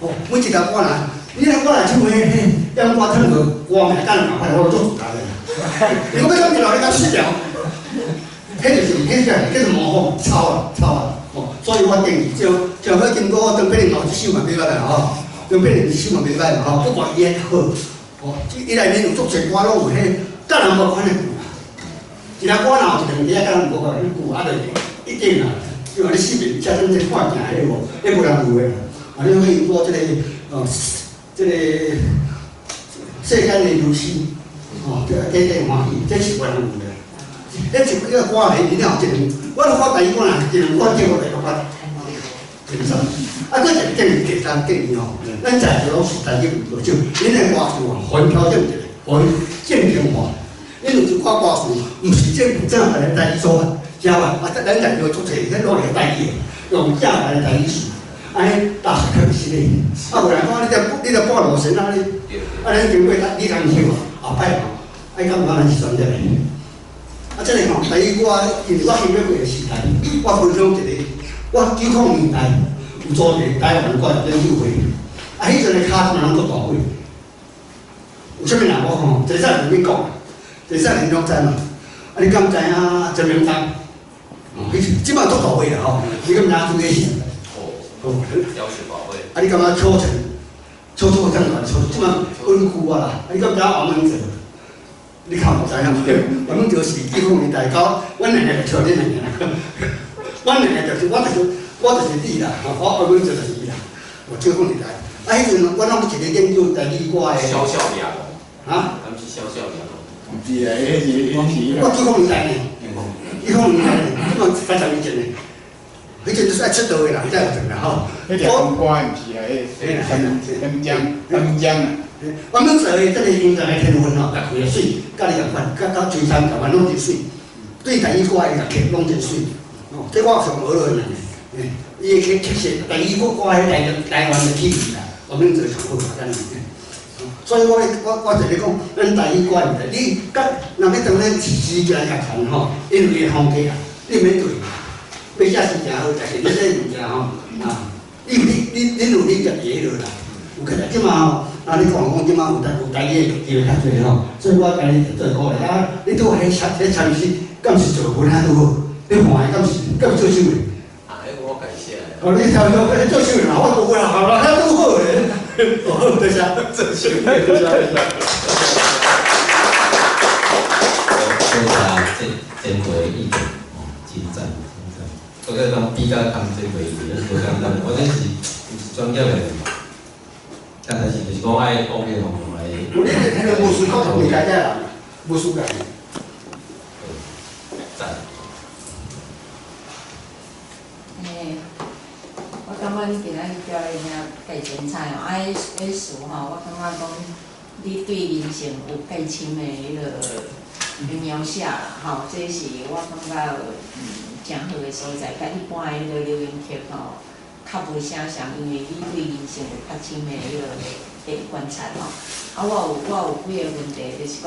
哦，每一條歌若，你若我若唱彼彼，點歌唱個歌名佮人仝款，我就足自在的。你講欲怎麼你敢失調？彼就是彼個，叫做模仿、抄啊、抄啊，哦，所以我建議，像像許金歌，張碧玲哦，這首嘛袂歹啦吼，張碧玲這首嘛袂歹啦吼，不過伊的好，哦，伊內面有足濟歌攏有彼，佮人無款的句啦。一个歌若有一兩句佮人無款的句，啊，就一定啦。因為你四面寫成這看鏡彼無，彼無人有的。啊，你去過這個，這個世間的如是，哦，這個假假歡喜，這是無人有的。彼一個歌內面了有一兩，我咧看台語歌若一兩歌叫我來個發，真實。啊，閣一個建議，第三建議吼，咱在座攏是台語文學者，恁的歌詞啊，予𪜶調整一下，予𪜶正經化。恁有一寡歌詞，毋是正正版的台語說法，寫法，啊，咱在座足濟，彼攏是台語的，用正版的台語詞，按呢搭是較實的。啊，有人講你這半路線啊，你，啊，咱經過李康秀後擺吼，愛感覺咱是專業的。啊，這個吼，台語歌，因為我經過幾個時代，我分享一個，我90年代有組一個台灣歌研究會，啊，彼陣的卡司攏足大位，有啥物人無吼？這陣毋免講，這陣你攏知嘛？啊，你敢知影曾銘宗？哦，彼這擺足大位啦吼，你敢知影朱家禧？哦，教學寶貝。啊，你感覺邱成？邱邱長大，邱這擺溫故啊啦？啊，你敢知影王明哲？你較毋知影？王明哲是90年代到，阮兩个就笑恁兩个啦。阮兩个就是我就是我就是你啦，我王明哲就是伊啦。我90年代，啊，彼陣我攏一個研究台語歌的。蕭少年。啊？敢是蕭少年？毋是啊，彼是彼是。我90年代呢，90年代呢，這擺30年前呢。彼陣就是愛出道的人才有陣啦吼。彼條歌毋是啊，彼三江三江啊。我們做的這個音樂的天分吼，共開的媠，佮你仝款，佮佮崔三仝款攏真媠。對台語歌的樂曲攏真媠。哦，這我上學落來的，伊的特色，台語歌歌彼台台灣的氣味啦，我們做上好咱。所以我我我就咧講，咱台語歌毋對，你佮若欲當咧時間樂團吼，因為伊的風格啊，你免對。欲寫是誠好，但是你這物件吼，啊，你你你你有你家己彼落啦。有可能這馬吼，啊，你講講這馬有台有台語的機會較濟吼，所以我共你做鼓勵啊，你拄彼參彼參試，敢是做分啊拄好？你看的敢是敢是做手的？啊，彼我家寫的。哦，你聽說做手的嘛，我無啦，好啦，遐拄好的。哦，多謝，做手的，多謝多謝。多謝這前輩的意見，哦，真讚真讚。我這人比較共前輩意見，無簡單。我這是毋是專業的，但是就是講愛往彼個方向來。你迄個無輸講就袂家遮人，無輸家。讚。欸，我感覺你今仔日表演遐介精彩哦！啊，彼彼詞吼，我感覺講你對人生有介深的彼个描寫啦，吼，這是我感覺誠好的所在，佮一般的彼个流行曲吼，較無啥相，因為你對人生有較深的彼个的觀察吼。啊，我有幾个問題，就是講，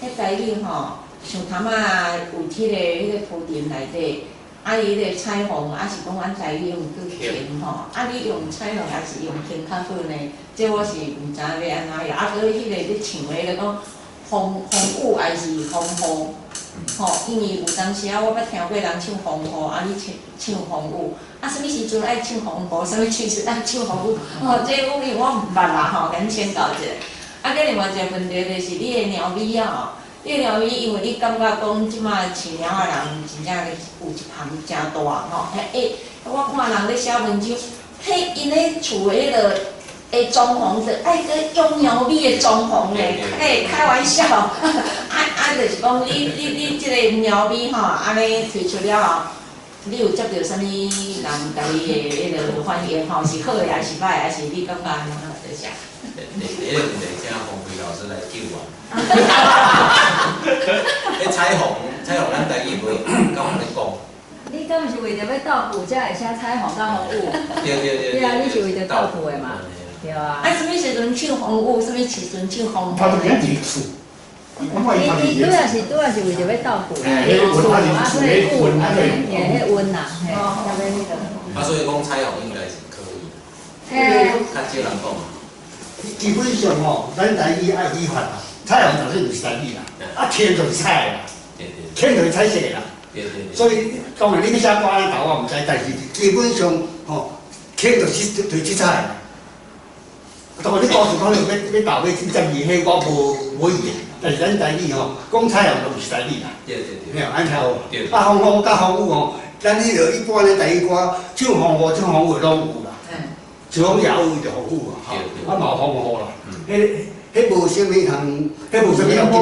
彼台語吼，像頭仔有彼个圖騰內底。啊，伊彼个彩虹，啊是講阮台語用叫鯨吼，啊你用彩虹抑是用鯨較好呢？這我是毋知影欲按怎用。啊，閣彼個咧唱的彼个講風風雨還是風雨，吼，因為有當時啊，我捌聽過人唱風雨，啊你唱唱風雨，啊啥物時陣愛唱風雨，啥物時陣愛唱風雨，吼，這語言我毋捌啦吼，共你請教一下。啊，閣另外一個問題就是你的貓尾啊吼。你的貓尾，因為你感覺講這擺飼貓的人真正有一旁誠大吼，欸，我看人咧寫文章，彼𪜶咧厝的彼个的裝潢，就愛閣用貓尾的裝潢咧，欸，開玩笑，啊啊，就是講你這個貓咪吼，按呢推出了後，你有接著啥物人共你的彼个反應吼？是好的還是歹的？還是你感覺按怎？就是。彼个問題請馮輝老師來救我。彼彩虹，彩虹咱台語無敢有咧講。你敢毋是為著欲鬥句，才會寫彩虹佮風雨？對對對。對啊，你是為著鬥句的嘛？對啊。啊，啥物時陣唱風雨，啥物時陣唱風雨？他都變一厝。伊伊主要是為著欲鬥句，厝啊，所以雨啊，嘿，彼韻啦，嘿，才欲彼个。啊，所以講彩虹應該是可以。嘿。較少人講。基本上吼，咱台語愛語法啦，彩虹就是毋是台語啦，啊天就是彩的啦，天就是彩色的啦。所以當然你欲寫歌按呢投我毋知，但是基本上吼，天就是七彩的。當然你歌詞可能欲投欲真正字，彼我無意見。但是咱台語吼，講彩虹就毋是台語啦。對對對。沒有，按呢好。啊，風雨佮風雨吼，咱彼个一般咧台語歌，唱風雨唱風雨攏有啦。像講也有就風雨啊，吼，啊嘛有風雨啦。彼無啥物通，彼無啥物要緊。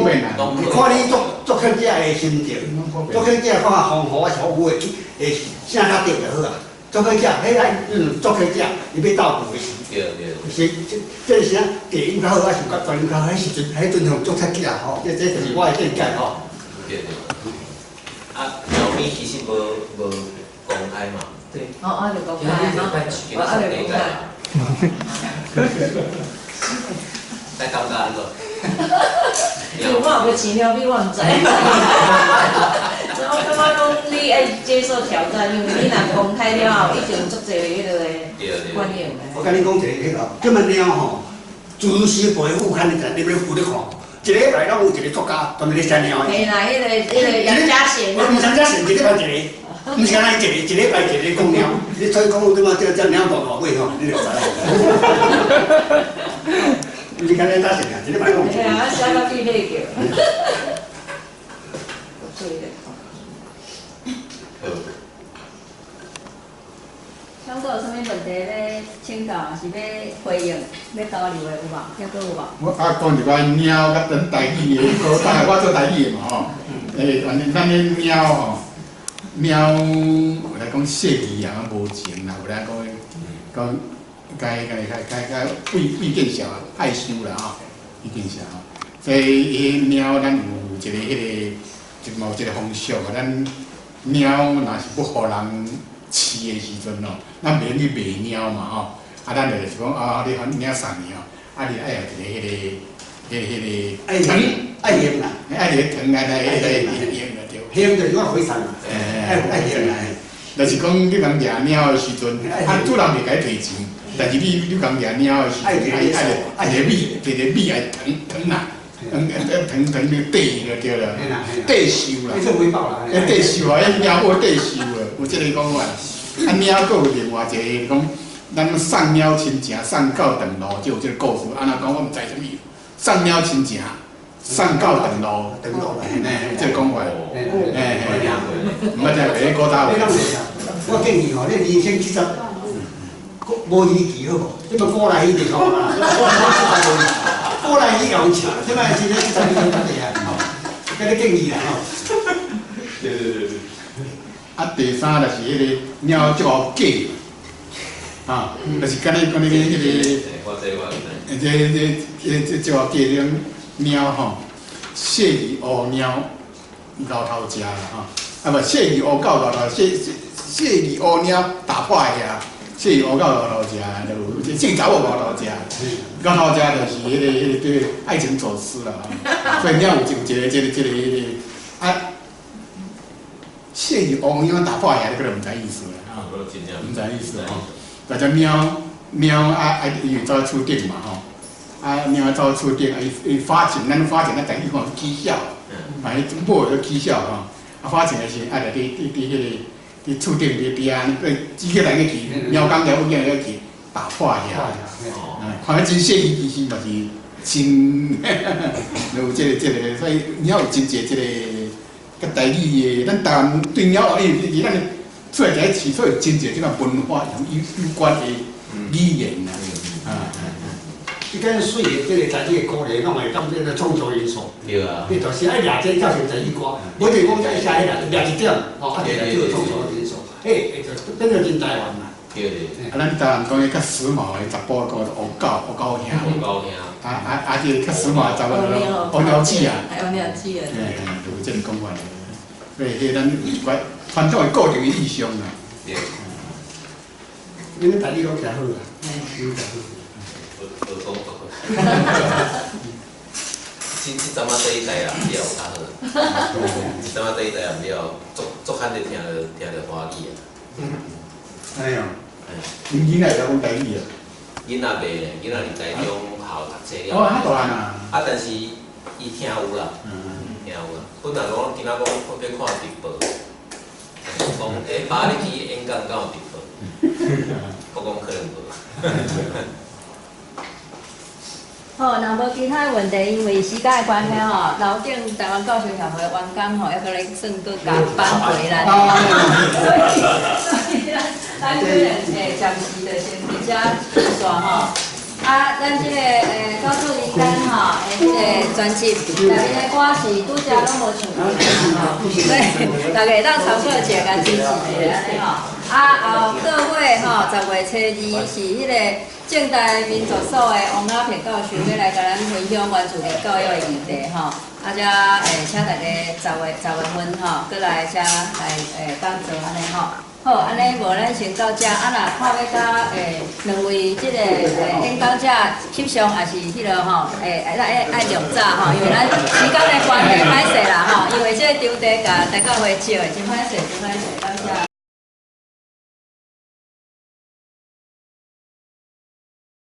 看你作曲者的心情，作曲者看風雨還是風雨的，會寫較對就好啊。作曲者，彼愛作曲者，伊欲鬥句的時，是這個啥低音較好，還是較高音較好？彼時陣，彼陣用作曲者吼，這就是我的見解吼。對對。啊，貓咪其實無公開嘛。對。哦，啊，就公開哈，我啊就公開。來感覺按怎？因為我有欲飼貓咪，我毋知。所以我感覺講你愛接受挑戰，因為你若公開了後，一定足濟彼个反應。我共你講一個彼个，這擺貓吼，自時報副刊你知，你欲有咧看，一禮拜攏有一個作家專門咧寫貓的。嘿啦，彼个楊家賢。毋是楊家賢，一禮拜一個，毋是干焦一個，一禮拜一個講貓。你所以講對嘛？這貓大大尾吼，你就知。毋是干焦早賢啊，一禮拜攏有一個。嘿啊，寫到變火叫。注意咧。想閣有啥物問題欲請教，還是欲回應、欲交流的有無？抑閣有無？我啊講一寡貓佮咱台語的，大概我做台語的嘛吼。反正咱的貓吼，貓有來講細膩啊，無情啦，有來講講該該該該該為見笑害羞啦吼，為見笑吼。所以彼貓咱有一個彼个，就嘛有一個風俗啊，咱貓若是欲予人飼的時陣吼，咱袂用去賣貓嘛吼，啊，咱就是講啊，你領送去吼，啊，你愛有一個彼個愛糖，愛鹽啦，愛一個糖來鹽就對。鹽就是我回產啦，愛鹽啦。就是講你共掠貓的時陣，啊，主人袂共你提錢，但是你共掠貓的時陣，愛愛一個米，一個米愛糖糖啦，糖糖糖你綴就對了，綴壽啦。綴壽啊，彼貓愛綴壽啊，有這個講法。啊，貓閣有另外一個講，咱送貓親情送到長路，就有這個故事。按怎講我毋知啥物，送貓親情送到長路，長路啦，這個講法。嘿，毋捌聽過，彼古早話。我建議吼，你人生70無魚期好無？這擺古來魚就好啊，古來魚也有食，這擺是咧70歲較濟啊，吼，共你建議啦吼。對對對對。啊，第三就是彼個貓足𠢕假，啊，就是敢若講你彼个，我這我這足𠢕假這種貓吼，細膩烏貓𠢕頭食啦吼，啊無細膩烏狗𠢕頭，細膩烏貓打破去啊，細膩烏狗𠢕頭食，就有細查某𠢕頭食，𠢕頭食就是彼個對愛情走私啦，所以貓有一個這個彼个啊。細膩烏貓打破去，你可能毋知意思啦，吼，毋知意思吼。大只貓貓啊啊，伊會走厝頂嘛吼，啊貓走厝頂啊，伊發情，咱發情咱台語講起痟，啊，彼某就起痟吼，啊發情的時陣，啊就佇彼个佇厝頂佇佇遐，指起來去，貓工了物件去打破去，看得真細膩，其實嘛是真，有這個，所以貓有真濟這個。佮台語的，咱台灣對貓，因為咱出來在飼，所以真濟這個文化有關的語言啦，啊。伊讲水的这个台语的鼓励，拢会当这个创作因素。对啊。你就是爱掠这才是台语歌，无就讲这写迄个掠一点，吼，啊，就来做创作因素，嘿，就变做真台湾啦。对对。啊，咱台湾讲迄较时髦的查埔歌，乌狗乌狗兄。乌狗兄。啊啊啊！这个较时髦的查某乌鸟子啊。乌鸟子啊。嘿，就有这个讲法。所以，彼咱有一寡传统的固定的意象啦。对。恁咧台语讲诚好啊，讲诚好。无无讲错。这这阵仔第一代人了较好，这阵仔第一代人了，足足罕咧听著听著欢喜啊。哎哟，恁囡仔会晓讲台语啊？囡仔袂，囡仔伫台中校读册了。哦，较大汉啊。啊，但是伊听有啦，听有啦。本来讲今仔讲欲看直播，讲欸爸你去演讲敢有直播？我讲可能無。好，若無其他問題，因為時間的關係吼，樓頂台灣教授協會員工吼，猶閣咧算閣加班回來，所以咱可能暫時就先佇遮結束吼。啊，咱這個告訴人間吼，這個專輯內面的歌是拄才攏無唱過吼，所以大家會當參考一下，共支持一下按呢吼。啊，後個月吼，10月初2是彼個政大民族所的王亞平教授欲來共咱分享原住民教育的議題吼。啊，遮請大家10月10月份吼，閣來遮來講座按呢吼。好，按呢無咱先到遮。啊，若看欲佮兩位這個演講者翕相，也是彼落吼，愛愛愛量早吼，因為咱時間的關係，歹勢啦吼，因為這個場地共大教會借的，真歹勢，真歹勢，感謝。